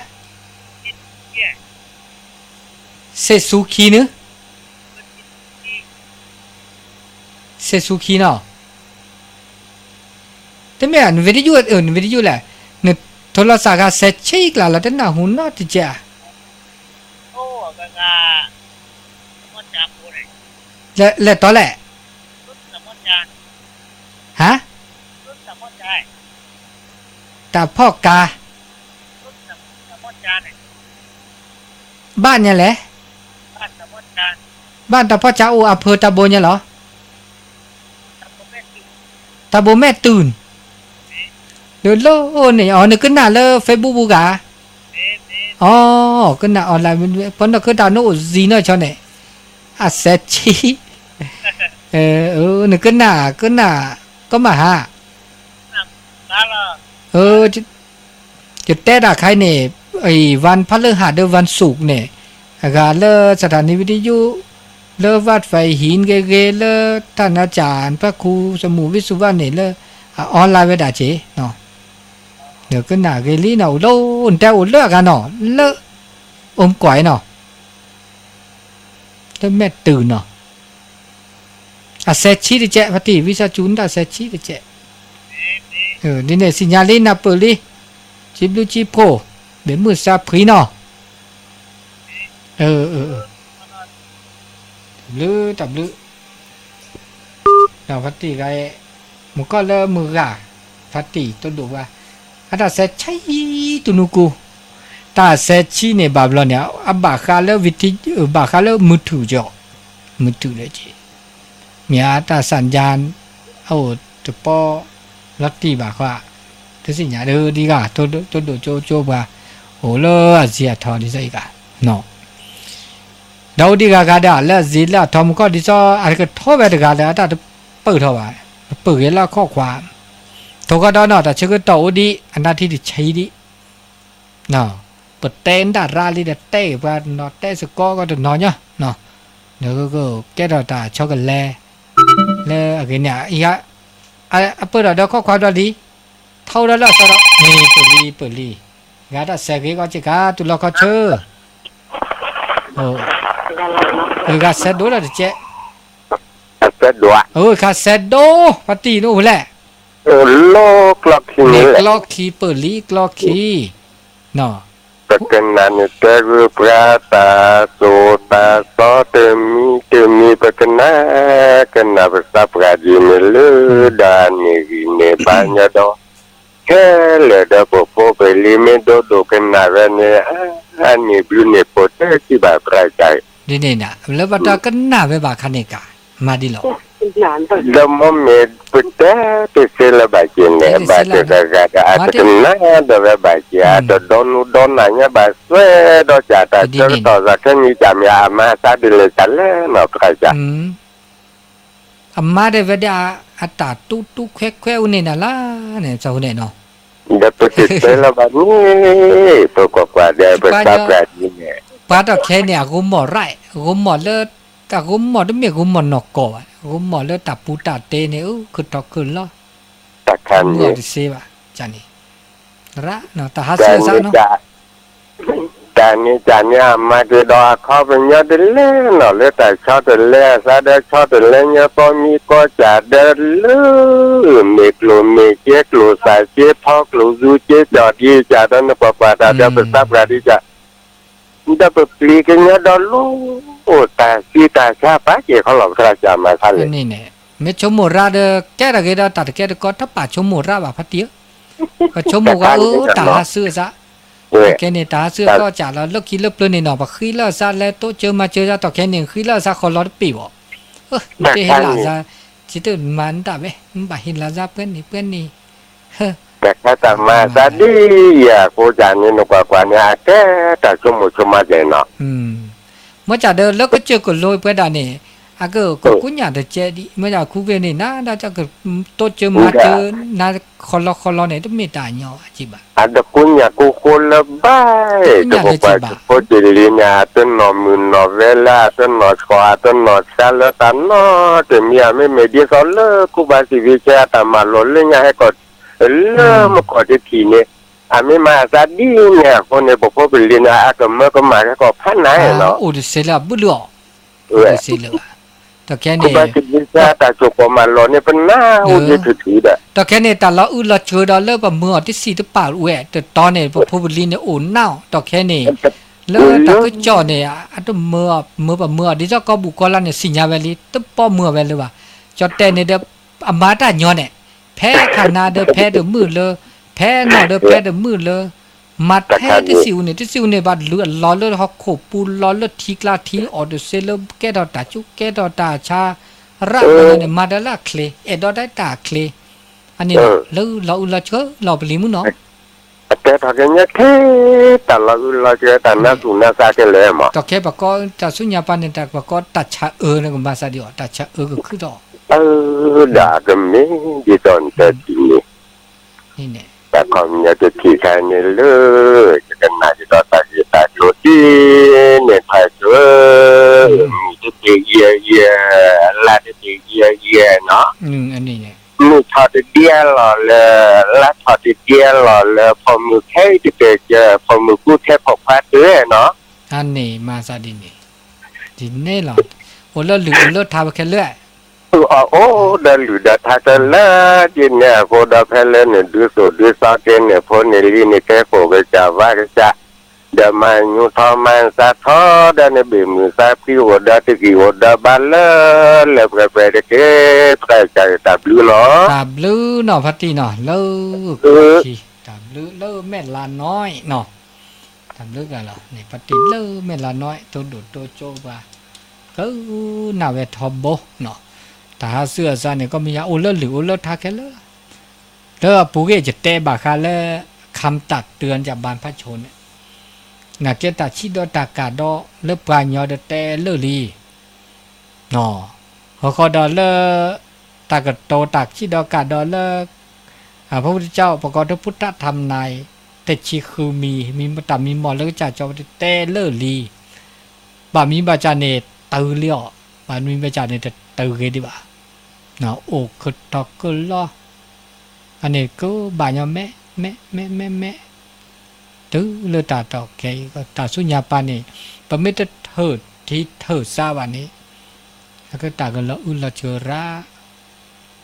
စ့းဆူခံနုၤ, စ့းဆူခံနီၤ, တမ့ၢ် နဝံဒယုၢ် နဝံဒယုၢ်လဲၣ်, နထိလီၤစးဂၤစဲးဆံကျါလီၤ တနၢ်ဟူနီတကဲးဧါ, လဲၤတီလဲၣ်, ဟါ, တၢ်ဖီၣ်ကါ ဘၣ်ညါလဲၣ်, ဘၣ်တၢ်ဖီၣ်ကါအိၣ်အဖၢတၢ်ဘိညါလီၤ, တၢ်ဘိမဲာ်တုၤ, လၢလီၢ်န့ၣ် အီၤ နကနၣ်လၢ Facebook ပူၤဂၤ, အီၤ ကနၣ် online ပနီၢ်ခုတၢ်နအိၣ်ဇံနီၢ်ဆီန့ၣ်, အစဲးဆံ, နကနၣ် ကနၣ် ကမၣ်ဟါ ယတဲတၢ်ခါအံၤန့ၣ်, အံၤ วันพฤหัสဒီး วันศุกร์န့ၣ်, အဂၤလၢ สถานีวิทยุ လၢ วัดไฟหิน ဂ့ၤဂ့ၤ လၢ ท่านอาจารย์ พระครูสมุห์ วิสุทธิวาส န့ၣ် လၢ အ online ဝဲဒၣ်က့ၤ, ဒီးကနၣ်ဂ့ၤလံနီၤ, အိၣ်လၢ နတဲအိၣ်လၢအဂၤနီၤ, လၢ အိၣ်မကွၢ်နီၤ, လၢမဲာ်တုၤနီၤ, အစဲးဆံတကဲး ဖါတံၢ် ဝံသးစူၤ နတၢ်စဲးဆံတကဲး, ဒ်န့ၣ် စံၣ်ညါလံ နၢ်ပၢၢ်လံ, စံးဘျုးစံးဖှိၣ်, ဘၣ်မုၢ်စါဖှံနီၤ, တၢ်ဘျုး တၢ်ဘျုး, ဖါတံၢ်ဂၤ, မုၢ်ကီၢ်လၢမုၢ်ဂၤ, ဖါတံၢ်တိဒိၣ်ဝါ, အတၢ်စဲးဆံတနူကူ, တၢ်စဲးဆံန့ၣ် ဘၣ်ဘျီန့ၣ် အဘၣ်ဃးလၢ ဝံထံ, ဘၣ်ဃးလၢ มือถือ ကီး, มือถือ လၢက့ၤ မ့ၢ်အတၢ် สัญญาณ အအိၣ်တပီ လီၤတံၢ်ဘၣ်ဃီ, တသ့ၣ်ညါဒ်ဂၤ တိဒိၣ်ကၠိကၠိပှၤ, အိၣ်လၢအစ့အထီဒ်သိးအံၤဂၤ, ဒီးအိၣ်ဒံးဂၤဂၤဒီး လၢအစ့လၢအထီမူကီၢ်ဒ်သိး အကထီၣ်ဝဲတဂၤဒီး အတၢ်တပၢၢ်ထီၣ်ဘၣ်, ပပၢၢ်ဂ့ၤလၢအခီၣ်ခွါ, ထိၣ်ကီဒီးနီၤ တၢ်ဆၢကတီၢ်အိၣ်ဒံး အနၢ်ထံတဆံဒံး ပတဲဒၣ်ရၣ်လံဒီးတဲပှၤတနီၤ တဲစ့ၢ်ကီးကီးတနီၤညါ, ဒီးကကဲထီၣ်တၢ်ဆီကလဲၤ လၢအဂ့ၤန့ၣ်, အပၢၢ်ဒီးဒီးခီၣ်ခွါဒီးလံ, ထီၣ်ဒီးလၢအသီဒီး မ့ၢ်ပၢၢ်လံပၢၢ်လံ, ဂၤတၢ်စဲးဂ့ၤကီးစ့ၢ်ကီး တူၢ်လီၤခီဆၢ, ဂၤစဲးဒိၣ်ဒီးတကဲး အစဲးဒိၣ်ဧါ, ဂၤစဲးဒိၣ်, ဖါတံၢ်နအိၣ်ဖဲလဲၣ်, အိၣ်လၢကျီခံန့ၣ်လဲၣ်, ကျီခံပၢၢ်လံကျီခံ, ပကနၣ်န့ၣ်တဲဂုာ်ပှၤတၢ်သိၣ်တၢ်သီတမံၤတမံၤ ပကနၣ်, ကနၣ်ပသးပှၢ်ဒ်န့ၣ်လၢဒီးအန့ၣ်ဂံၢ်န့ၣ်ဘါညီဒီး ခဲလၢာ်ဒီးပဖိပလံၤမ့ၢ်ဒိၣ်ဒိၣ်ကနၣ်ဝဲန့ၣ်, အန့ၣ်ဘျုးန့ၣ်ဖိတဲစံးဘၣ်ပြၢ်ကါအံၤ, ဒ်န့ၣ်ဒၣ် လၢဘၣ်တၢ်ကနၣ်ဝဲဘၣ်ခါန့ၣ်ကါ, မၤဒ်လီၤ, ဒီးမ့မ့ၢ်ပတဲတသ့လၢၤဘၣ်က့ၤန့ၣ် ဘၣ်တဂၤဂၤဒီးအတကနၣ်ဒီးဝဲဘၣ်က့ၤ အတဒီနူဒီနၤညါဘၣ် စွဲဒီးကးတၢ်ဆၢကတီၢ်စးခဲနံၤကးမ့ၢ်အမါသးဒ်လဲၣ်ကးလဲၣ်နီၤပြၢ်ကါ အမါဒၣ်ဝဲဒၣ်အတၢ်တူတူခွဲခွဲအိၣ်န့ၣ်နၤလၢန့ၣ် စီၤဟူန့ၣ်နီၤ, ဒီးပတတဲလၢၤဘၣ်န့ၣ် ပကွၢ်ကွၢ်ဒီးပသးပှၢ်ဒ်န့ၣ်, ပှၤတီၢ်ခဲန့ၣ် အဂိမီၢ်ရၢၣ် အဂိမီၢ်လၢ တၢ်ဂိမီၢ်တမ့ၢ်ဂိမီၢ်နီၢ်ကီၢ်ဘၣ် အဂိမီၢ်လၢတၢ်ပူၤတၢ်တဲန့ၣ် အု ခုၣ်ထီၣ်ခုၣ်လီၤ တၢ်ခါန့ၣ် တစ့ဘၣ်န့ၣ် ရၣ် တၢ်ဟးဆူအသးနီၤ တၢ်န့ၣ်တၢ်န့ၣ် အမၤက့ၤဒီးအခီပညီတလဲနီၤ လၢတၢ်ဆီတလဲအသးဒီး ဆီတလဲညါသီမံကီၢ်စၢ်ဒီးလၢ မ့ၢ်ကျိၣ်မ့ၢ်စ့ ကျိၣ်စၢ်စ့ ဖီကျိၣ်စူစ့ ကၠီၣ်ဒံကၠၢ်ဒီး နကွၢ်ကွၢ်တၢ်ဒီး ပသးပှၢ်ဒံကၠၢ် ဒီးပပျံၤကညီဒီးလိၣ် အိၣ်တၢ်ဆံးတၢ်ဆါပာ်က့ၤခီလီၤ ပသရၣ်ကၠၢ်မၤသးလဲၣ် မ့ၢ်ဆိကမိၣ်ရၣ်ဒီး ကဲထီၣ်က့ၤဒီးတၢ်တကဲတကီ တပာ်ဆိကမိၣ်ရၣ်ဘၣ်ဖါတံၢ်ဧၢ ပဆိကမိၣ်ဝဲအၢ တၢ်ဟးဆူအသး တၢ်ခဲန့ၣ် တၢ်ဟးဆူအသီကၢ်လီၤ လၢခံလၢပျၢၤန့ၣ်နီၤ ပဃံလၢအသးလဲၤတိစၢၤမၤစၢၤသး တၢ်ခဲန့ၣ် ဃံလၢအသးဃီလီၤတပ့ၢ်ဘၣ် တဟ့ၣ်လၢအသး စံးတမၤနတၢ်ဝဲ မ့ၢ်ဘၣ်ဟ့ၣ်လၢအသးပှဲၤန့ၣ်ပှဲၤန့ၣ် တၢ်ခါတၢ်မၤသးဒ်ယၤအဃိကၢ်န့ၣ် နကွၢ်ကွၢ်န့ၣ် အကဲတၢ်ဆိကမိၣ်ဆိကမးဒဲးနီၤ မ့ၢ်ကၢ်ဒီးလၢကစၢၢ်ကလိပှဲၤဒၣ်န့ၣ် အကကိးညၣ်တကဲဒံး မ့ၢ်ဒၣ်ခူက့ၤန့ၣ် နၤဒၣ်ကတိစၢၤမၤစၢၤ နၤဃီလီၤဃီလီၤန့ၣ် တမ့ၢ်တၢ်ညီဘၣ်. အတကိးညၣ်ကိးဃိလၢဘၣ်, တကိးပှၤကိးက့ၤလံန့ၣ် အတနီၢ်မုၢ်နီၢ်ဝဲလၢ အတနီၢ်ဆှီ အတနီၢ်ဆါလၢတၢ်နီတမံၤ အမ့မ့ၢ်ဒ်သိးလၢကူၣ်ဘၣ်စံးဘံကဲအတၢ်မၤလိာ်လၢညါဟဲကီး လၢမကီၢ်တထံၣ်န့ၣ် အမ့ၢ်မၤအသးဒ်န့ၣ်အဃိန့ၣ် ပဖိပလံၤန့ၣ် အကမၢကမၣ်ဟဲကီးဖးနၤနီၤ. အိၣ်တစ့လၢအဘုလၢအီၤ, အိၣ်တစ့လၢၤဘၣ်. ဒီးခဲန့ၣ် ကူၣ်ဘၣ်စံးဘံကဲအတၢ်စိာ်ကီၢ်မၤလိာ်န့ၣ် ပနၢ်ဟူယ့ၣ်ထူၣ်ထူၣ်ဒီး ဒီးခဲန့ၣ် တၢ်လီၤအုးလီၤစှၤဒီးလၢပမၢအီၤတစံးတပာ်ဝဲ တတီၤန့ၣ် ပဖိပလံၤန့ၣ်အိၣ်နၢ်အီၤ ဒီးခဲန့ၣ် လၢတၢ်ကစီၣ်န့ၣ် အတမၢအီၤ မၢပမၢအီၤ ဒ်သိးကီၢ်ဘူၣ်ကီၢ်လါန့ၣ် သ့ၣ်ညါဝဲလံ တပီမၢအီၤဝဲလၢၤဘၣ်. ကၠီၣ်တဲၣ်န့ၣ်ဒီး အမၤတၢ်ညီန့ၣ် ဖဲခါနၤဒီးဖဲတမုာ်လၢ ဖဲနီၢ်ဒီးဖဲတမုာ်လၢ မၤထဲတစံးအူန့ၣ် တစံးအူန့ၣ် ဘၣ်လုၢ်အလီၤလၢဟီၣ်ခိၣ်ပူၤ လီၤလၢထံကျါထံအီၤတစ့လၢ ကဲထီၣ်တၢ်ကၠိကဲထီၣ်တၢ်ဆါ ရၣ်န့ၣ် မၤဒီးလၢအချ့ အဲၣ်ဒိးတၢ်တၢ်အချ့ အန့ၣ်လီၤ. လၢလီၤအုးလီၤစှၤလီၤပလံၤမုၢ်နီၤ အတဲထီၣ်က့ၤညါထဲ တၢ်လီၤအုးလီၤစှၤတၢ်နါသူၣ်နါသးကလဲၣ်မး ဒီးခဲပကိးတၢ်ဆူညါပၤန့ၣ် တၢ်ပကိးတၢ်ဆါအၢန့ၣ် ကမၤသးဒ်အီၤ တၢ်ဆါအၢကခုထီၣ် ဒီးအကမ့ၢ်ဒ်သိးနတဲထံန့ၣ် တၢ်ခီပညီတထံၣ်ခါန့ၣ်လၢ ယကနၣ်ကဒီးတၢ်ဂ့ၢ်တၢ်ကျိၤဒ်န့ၣ် ထါစၢၤ မုၢ်တဘ့ၣ်ယဲၢ်ယဲၢ် လါတဘ့ၣ်ယဲၢ်ယဲၢ်နီၤ မုၢ်ထီၣ်တဒ်အလီၢ်လၢ လါထီၣ်တဒ်အလီၢ်လၢ ဖိမုၣ်ခဲအံၤတကဲကၢ ဖိမုၣ်ကူထဲခိၣ်ခွါတဂၤနီၤ အန့ၣ်မၤသးဒ်န့ၣ် ဒ်န့ၣ်လီၤ. အိၣ်လၢလုၢ်အိၣ်လၢထါဝဲခဲလၢာ် အိၣ်ဒီးလုၢ်ဒီးထါခဲလၢာ် ဒ်န့ၣ်အဃိဒီး ဖဲလၢနဒုးသိၣ်ဒုးသီက့ၤန့ၣ် ဖိန့ၣ်လံန့ၣ် ကဲကိၣ်ကစၢ်ဝါကစၢ် ဒီးမၤညူထီၣ်မၤသးထီၣ်ဒီး နဘ့ၣ်မုၢ်သးဖှံအိၣ်ဒီးတဂ့ၤအိၣ်ဒီးဘၣ်လၢ လၢပှဲၤပှဲၤတက့ၢ် ပှၤကစၢ်ယွၤတၢ်ဘျုးလီၤ. တၢ်ဘျုးနီၤ ဖါတံၢ်နီၤ လၢဃိာ်ခံ တၢ်ဘျုးလၢမဲာ်လါနီၢ်နီၤ တၢ်ဘျုးကလီၤန့ၣ် ဖါတံၢ်လၢမဲာ်လါနီၢ် တိဒိၣ်တိကၠိပှၤ ကနၣ်ဝဲထီဘိနီၤ တၢ်ဟးဆူအစါန့ၣ် ကီၢ်မံယါအိၣ်လၢလုၢ်အိၣ်လၢထါခဲလၢာ် လၢအပူၤကွံာ်ယတဲဘၣ်ဃးလၢ ခမ်တၢ်တုၤအဘၣ်ဖးဆိန့ၣ် နာ်က့တၢ်ဆံးဒီးတၢ်ကၢ်ဒီးလၢပှၤကညီဒီးတဲလၢာ်လံ ဃီဃီဒီးလၢ တၢ်ကတိၤတၢ်ဆံးဒီးကၢ်ဒီးလၢ အဖုတကၠီ ပကိးတဖုတၢ်ထးမနၤအံၤ တဆံဃုမံၤ မံၤတၢ်မံမီၢ်လၢကစၢ်ကၠီတဲလၢာ်လံ ဘၣ်မံဘၣ်စၢ်န့ၣ် တုၤလံအီၤ ဘၣ်မံဘၣ်စၢ်န့ၣ် တတုၤဂ့ၤဒံးဘၣ် အိၣ်ကထီၣ်ကလီ အန့ၣ်ကဘၣ်ညီမဲာ် မဲာ် မဲာ် မဲာ် မဲာ် တုၤလၢတၢ်တီၢ်ခဲအံၤ တၢ်ဆူညါပၤန့ၣ် ပမ့ၢ်တထၢၣ်ထံထၢၣ်စးဘၣ်န့ၣ် အကတၢ်ကလီၤအုးလီၤစှၤရၣ်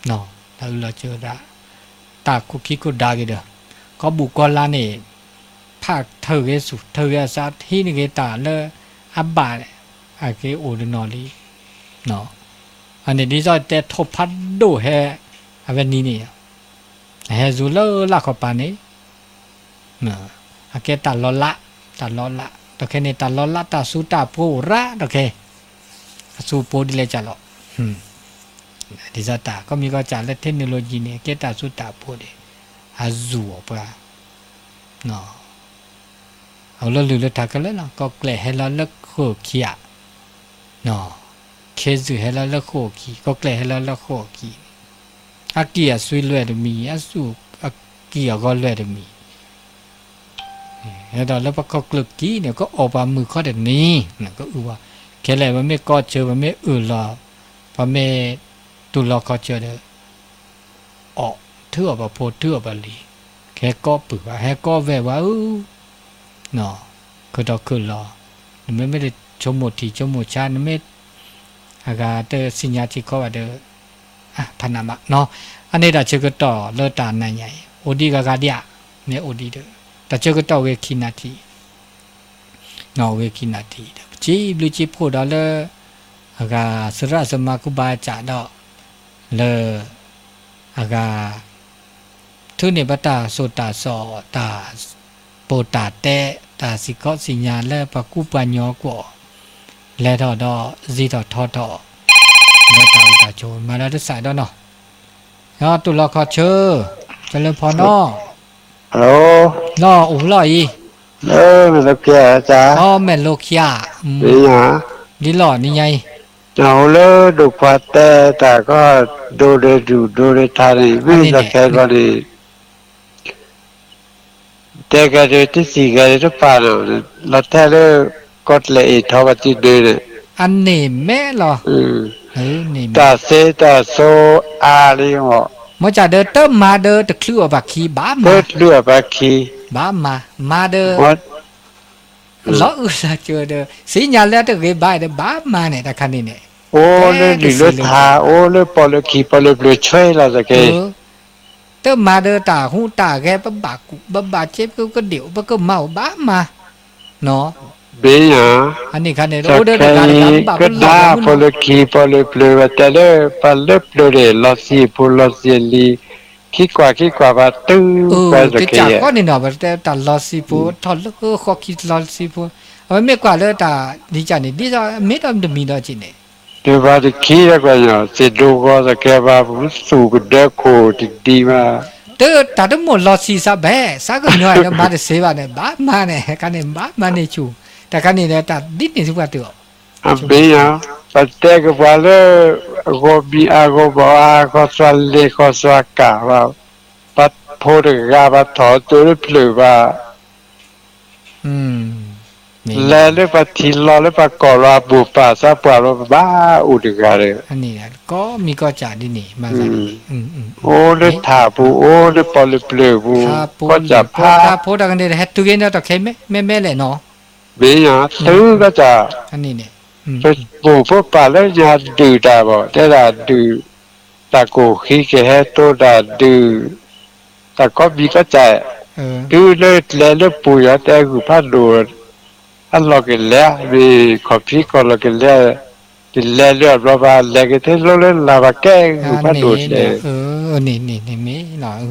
တၢ်အုးလီၤစှၤရၣ် တၢ်ခိၣ်ခံခိၣ်ဒါက့ၤဒီး ကီၢ်ဘူၣ်ကီၢ်လါန့ၣ် ဖးထၢၣ်ဂ့ၤဆူၣ်ထၢၣ်ဂ့ၤအစးထံၣ်န့ၢ်က့ၤတၢ်လၢအဘၣ် အက့ၤအိၣ်တနီၤလံ အန့ၣ်ဒ်သိးတဲထိၣ်ဖးဒိၣ်ဟဲ အဝဲနံၤန့ၣ် အဟဲဆူလၢလၢ်ခီပၤန့ၣ် အကဲတၢ်လီၤလး တၢ်လီၤလး ဒီးခဲန့ၣ် တၢ်လီၤလးတၢ်စူၤတၢ်ပှိၤအိၣ်ရၣ်ဒီးခဲ အစူၤပှိၤဒ်လဲၣ်ကလီၤ ဒ်သိးတၢ်ကီၢ်မံၤကီၢ်စဲၣ်လၢ technology န့ၣ် ကဲတၢ်စူၤတၢ်ပှိၤဒီး အစူၤအီၤပှၤ အအိၣ်လၢလုၢ်လၢထးခဲလၢာ်လီၤ ကီၢ်ကျဲၢ်ဟဲလီၤလၢဃိာ်ခံဧါ ခ့ဇုာ်ဟဲလီၤလၢဃိာ်ခံ ကီၢ်ကျဲၢ်ဟဲလီၤလၢဃိာ်ခံန့ၣ် အကံၢ်အစွံလွဲၢ်တမံၤ အစူၢ်အကံၢ်အဂီၤလွဲၢ်တမံၤ ဒီးလၢပကီၢ်ကျၢၢ်ကံၢ်န့ၣ် ကအီၣ်ပှၤမုၢ်ခီတနံၤ ကအုၣ်ပှၤ ခဲလၢာ် ပမ့ၢ်ကီၢ်ဆၢ ပမ့ၢ်အုၣ်လီၤ ပမ့ၢ်တူၢ်လီၤခီၣ်ဆၢဒီး အီၣ်ထုအီၣ်ပှၤဖိ ထုအီၣ်ပှၤလံၤ ကဟဲကီၢ်ပုၢ်ဘၣ် ဟဲကီၢ်ဝဲၢ်ဝဲအုၣ် ခုၣ်ထီၣ်ခုၣ်လီၤ နမ့မ့ၢ်တဆိကမိၣ်ထံဆိကမိၣ်ဆါ နမ့ၢ် အဂၤတသ့ၣ်ညါထံကီၢ်ဘၣ်ဒီး ဖးနးမးနီၤ အန့ၣ်တၢ်ဆၢကတီၢ်လၢတၢ်နၤညါအံၤ အိၣ်ဒံးဂၤဂၤဒံးဧါ မ့ၢ်အိၣ်ဒံးဒီး တၢ်ဆၢကတီၢ်ဝဲခံနၢ်ထံၣ် နီၣ်ဝဲခံနၢ်ထံၣ်ဒီး ပစံးဘျုးစံးဖှိၣ်ဒီးလၢ အဂၤစရၣ်စမါကူဘါစးဒီး လၢ အဂၤ ထုးန့ၢ်ဘၣ်တၢ်စိတၢ်စီ တၢ်ပိာ်တၢ်တဲ တၢ်စံးကီးစံးညါလၢပှၤကူပှၤညီကွီၢ် လဲၤထီၣ်ဒီးစံးထီၣ်ထီထီၣ် လၢတၢ်အိၣ်တၢ်ဆိး မၤဒီးတစးဒီးနီၤ ဒီးတူၢ်လီၤခီၣ်ဆၢ ကလၢဖီနီၤ လီၤအိၣ်ဖျီၣ်အံၤ လီၤမဲာ်လိခံဧါ ဒ်လီၤနံၤညါအံၤ နအိၣ်လၢဒိၣ်ခွါတဲတၢ်ကီၢ် ဒိၣ်ဒီးဒူၣ်ဒိၣ်ဒီးထါန့ၣ် မ့ၢ်လီၤခဲဘျီန့ၣ် တဲကဲဒုးတစံးကဲဒုးတပာ်နီၤ, လီၤတဲာ်လၢ ကီၢ်ကျဲအ့ၣ်ထီၣ်ဘၣ်တံၢ်ဒုးန့ၣ် အန့ၣ်မဲာ်လီၤ. တၢ်စ့တၢ်ဆိအါလံမး, မ့ၢ်ကဒီးတမၤဒီးတချုးအီၤဘၣ်ခံဘၣ်မၤ, တချုးအီၤဘၣ်ခံ ဘၣ်မၤ, မၤဒီး လီၤအုၣ်လီၤစၢၤဒီး စံၣ်ညီၣ်လၢတဂ့ၤဘၣ်ဒီး ဘၣ်မၤန့ၣ် တၢ်ခါန့ၣ်န့ၣ် အိၣ်လၢလံာ်လၢထါ အိၣ်လၢပီၣ်လၢခံ ပီၣ်လၢပျၢၤဆွဲလီၤသက့, တမၤဒီးတၢ်ဟူးတၢ်ဂဲၤ ပဘၣ်ကူၣ် ပဘၣ်စ့ ပကဒ့ၣ် ပကမၤအိၣ် ဘၣ်မၤ, မ့ၢ်ဧါ, အန့ၣ်ခါန့ၣ် အိၣ်ဒီးတဂၤတဂၤ ပဘၣ်ပလီၢ် ပီၣ်လၢခံ ပီၣ်လၢပျၢၤ ပတဲလၢ ပှၤလၢပျၢၤန့ၣ် လီၤစံာ်ဖိလီၤစံာ်လံၤ ခံကွၢ်ခံကွၢ်ပှၤတုၤ ပှၤသက့ယဲၢ် ကစၢ်ကီန့ၣ်နီၤ ပတဲတၢ်လီၤစံာ်ဖိ ထီၣ်လၢဃီခံလီၤစံာ်ဖိ, အဝဲမ့ၢ်ကွၢ်လၢတၢ်ဒ်ကန့ၣ် ဒ်သိးမ့ၢ်ဒီးတမံၤဒီးက့န့ၣ် တဘၣ်တခံဒီးကွၢ်ညီ စ့ဒိဂီၤသကဲဘၣ် ပသူၣ်ကဒၢခိၣ်တဒံးဘၣ်, တၢ်တမိၣ်လီၤစံာ်စးဘဲ စးကညီၤဒီးမၤတစ့ဘၣ်န့ၣ် ဘၣ်မၤန့ၣ် ခါန့ၣ် ဘၣ်မၤန့ၢ်ဆူၣ်, တၢ်ခါန့ၣ်ဒီး တၢ်ဒ်န့ၣ်သုပှၤတအီၤ အမ့ၢ်ညါ ပတဲကပှၤလၢ အဂီၢ်မံၤအါဂီၢ်မီၤအါ ဃီသွါလ့ၤဃီသွါကၣ်ဘၣ်, ပှၤဖိတဂၤပှၤထီၣ်တိၤလၢဖျၢၣ်ဘၣ်, လဲၤလၢပှၤထံလီၤလၢပှၤကီၢ်လီၤအမိၢ်ပၢ်သးပှၢ်လီၤ ပဘၣ်အိၣ်တဂၤဒီး ကီမံၤကီၢ်စၢ်ဒ်န့ၣ် အိၣ်လၢထးပူၤ အိၣ်လၢပီၣ်လၢပျၢၤပူၤ ကီၢ်စၢ်ဖး ဖိတၢ်ကန့ၣ် ဟဲတုၤက့ၤန့ၣ်တၢ်ခဲမဲမဲလဲၣ်နီၤ မ့ၢ်ညါ တုၤကီၢ်စၢ် ပမိၢ်ပပၢ်လၢညါဒုၣ်တၢ်ဘၣ် တဲဒၣ်ဒုၣ် တၢ်ကိၢ်ဃံကဟဲတိၢ်တၢ်ဒုၣ် တၢ်ကီမံၤကီၢ်စၢ် တုၤလၢကျဲလၢပူၤယီၤတဲဂုၢ်ဖးဒိၣ် အလီၢ်ကလဲၤ မ့ၢ်ခီၣ်ဖံးကီၢ်လီၢ်ကလဲၤ တလဲၤလၢအဘျီဘၣ် လဲၤက့ၤထဲလိလၢလၢ်ဘၣ်ကဲဂုၢ်ဖးဒိၣ်လဲၣ် န့ၣ်န့ၣ်မ့ၢ်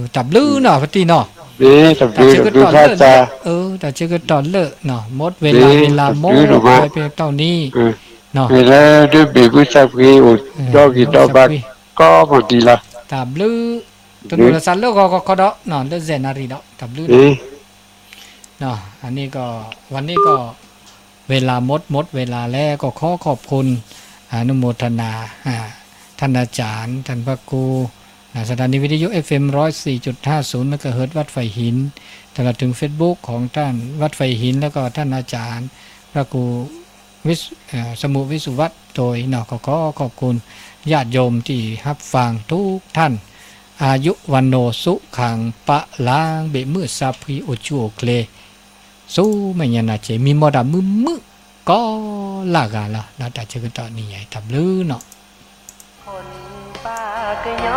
တၢ်ဘျုးနီၤ ပတံၢ်နီၤ မ့ၢ်တၢ်ဘျုးတၢ်ဘျုးဖးစၢ် တၢ်ဆၢကတီၢ်လၢ မ့ၢ်တၢ်ဘျုးဒိၣ်မး မ့ၢ်လၢဒုးဘ့ၣ်ဘုသးဖှံအိၣ်ဒီဂ့ၤဒီဘၣ် ကီမီၢ်ဒံးလီၤ တၢ်ဘျုး တနံၤလၢ်သးလၢဂီၤဂီၤခီဒီး လၢစဲးနၣ်ရံၣ်ဒီး တၢ်ဘျုးနီၤ အန့ၣ်ကီး วันนี้ก็ เวลาหมด หมดเวลาแล้ว ก็ขอขอบคุณ อนุโมทนา ท่านอาจารย์ ท่านพระครู สถานีวิทยุ เอฟเอ็ม ร้อยสี่จุดห้าศูนย์ เมกะเฮิรตซ์ วัดไผ่หิน ตลอดถึง Facebook ของท่าน วัดไผ่หิน แล้วก็ท่านอาจารย์ พระครูวิศ- เอ่อ สมุวิสุวัตโตยเนาะ ก็ขอขอบคุณญาติโยมที่รับฟังทุกท่าน อายุวันโนสุขังพลัง เบะมือซาพรีโอจูโอเคล ဆူမဲာ်ညါနၤက့ မံမီၢ်တၢ်မုာ်မုာ် ကီလၢဂၤလီၤ ဒီးတၢ်ဆၢကတီၢ်နံၤညါအံၤ တၢ်ဘျုးနီၤ คนปากยอ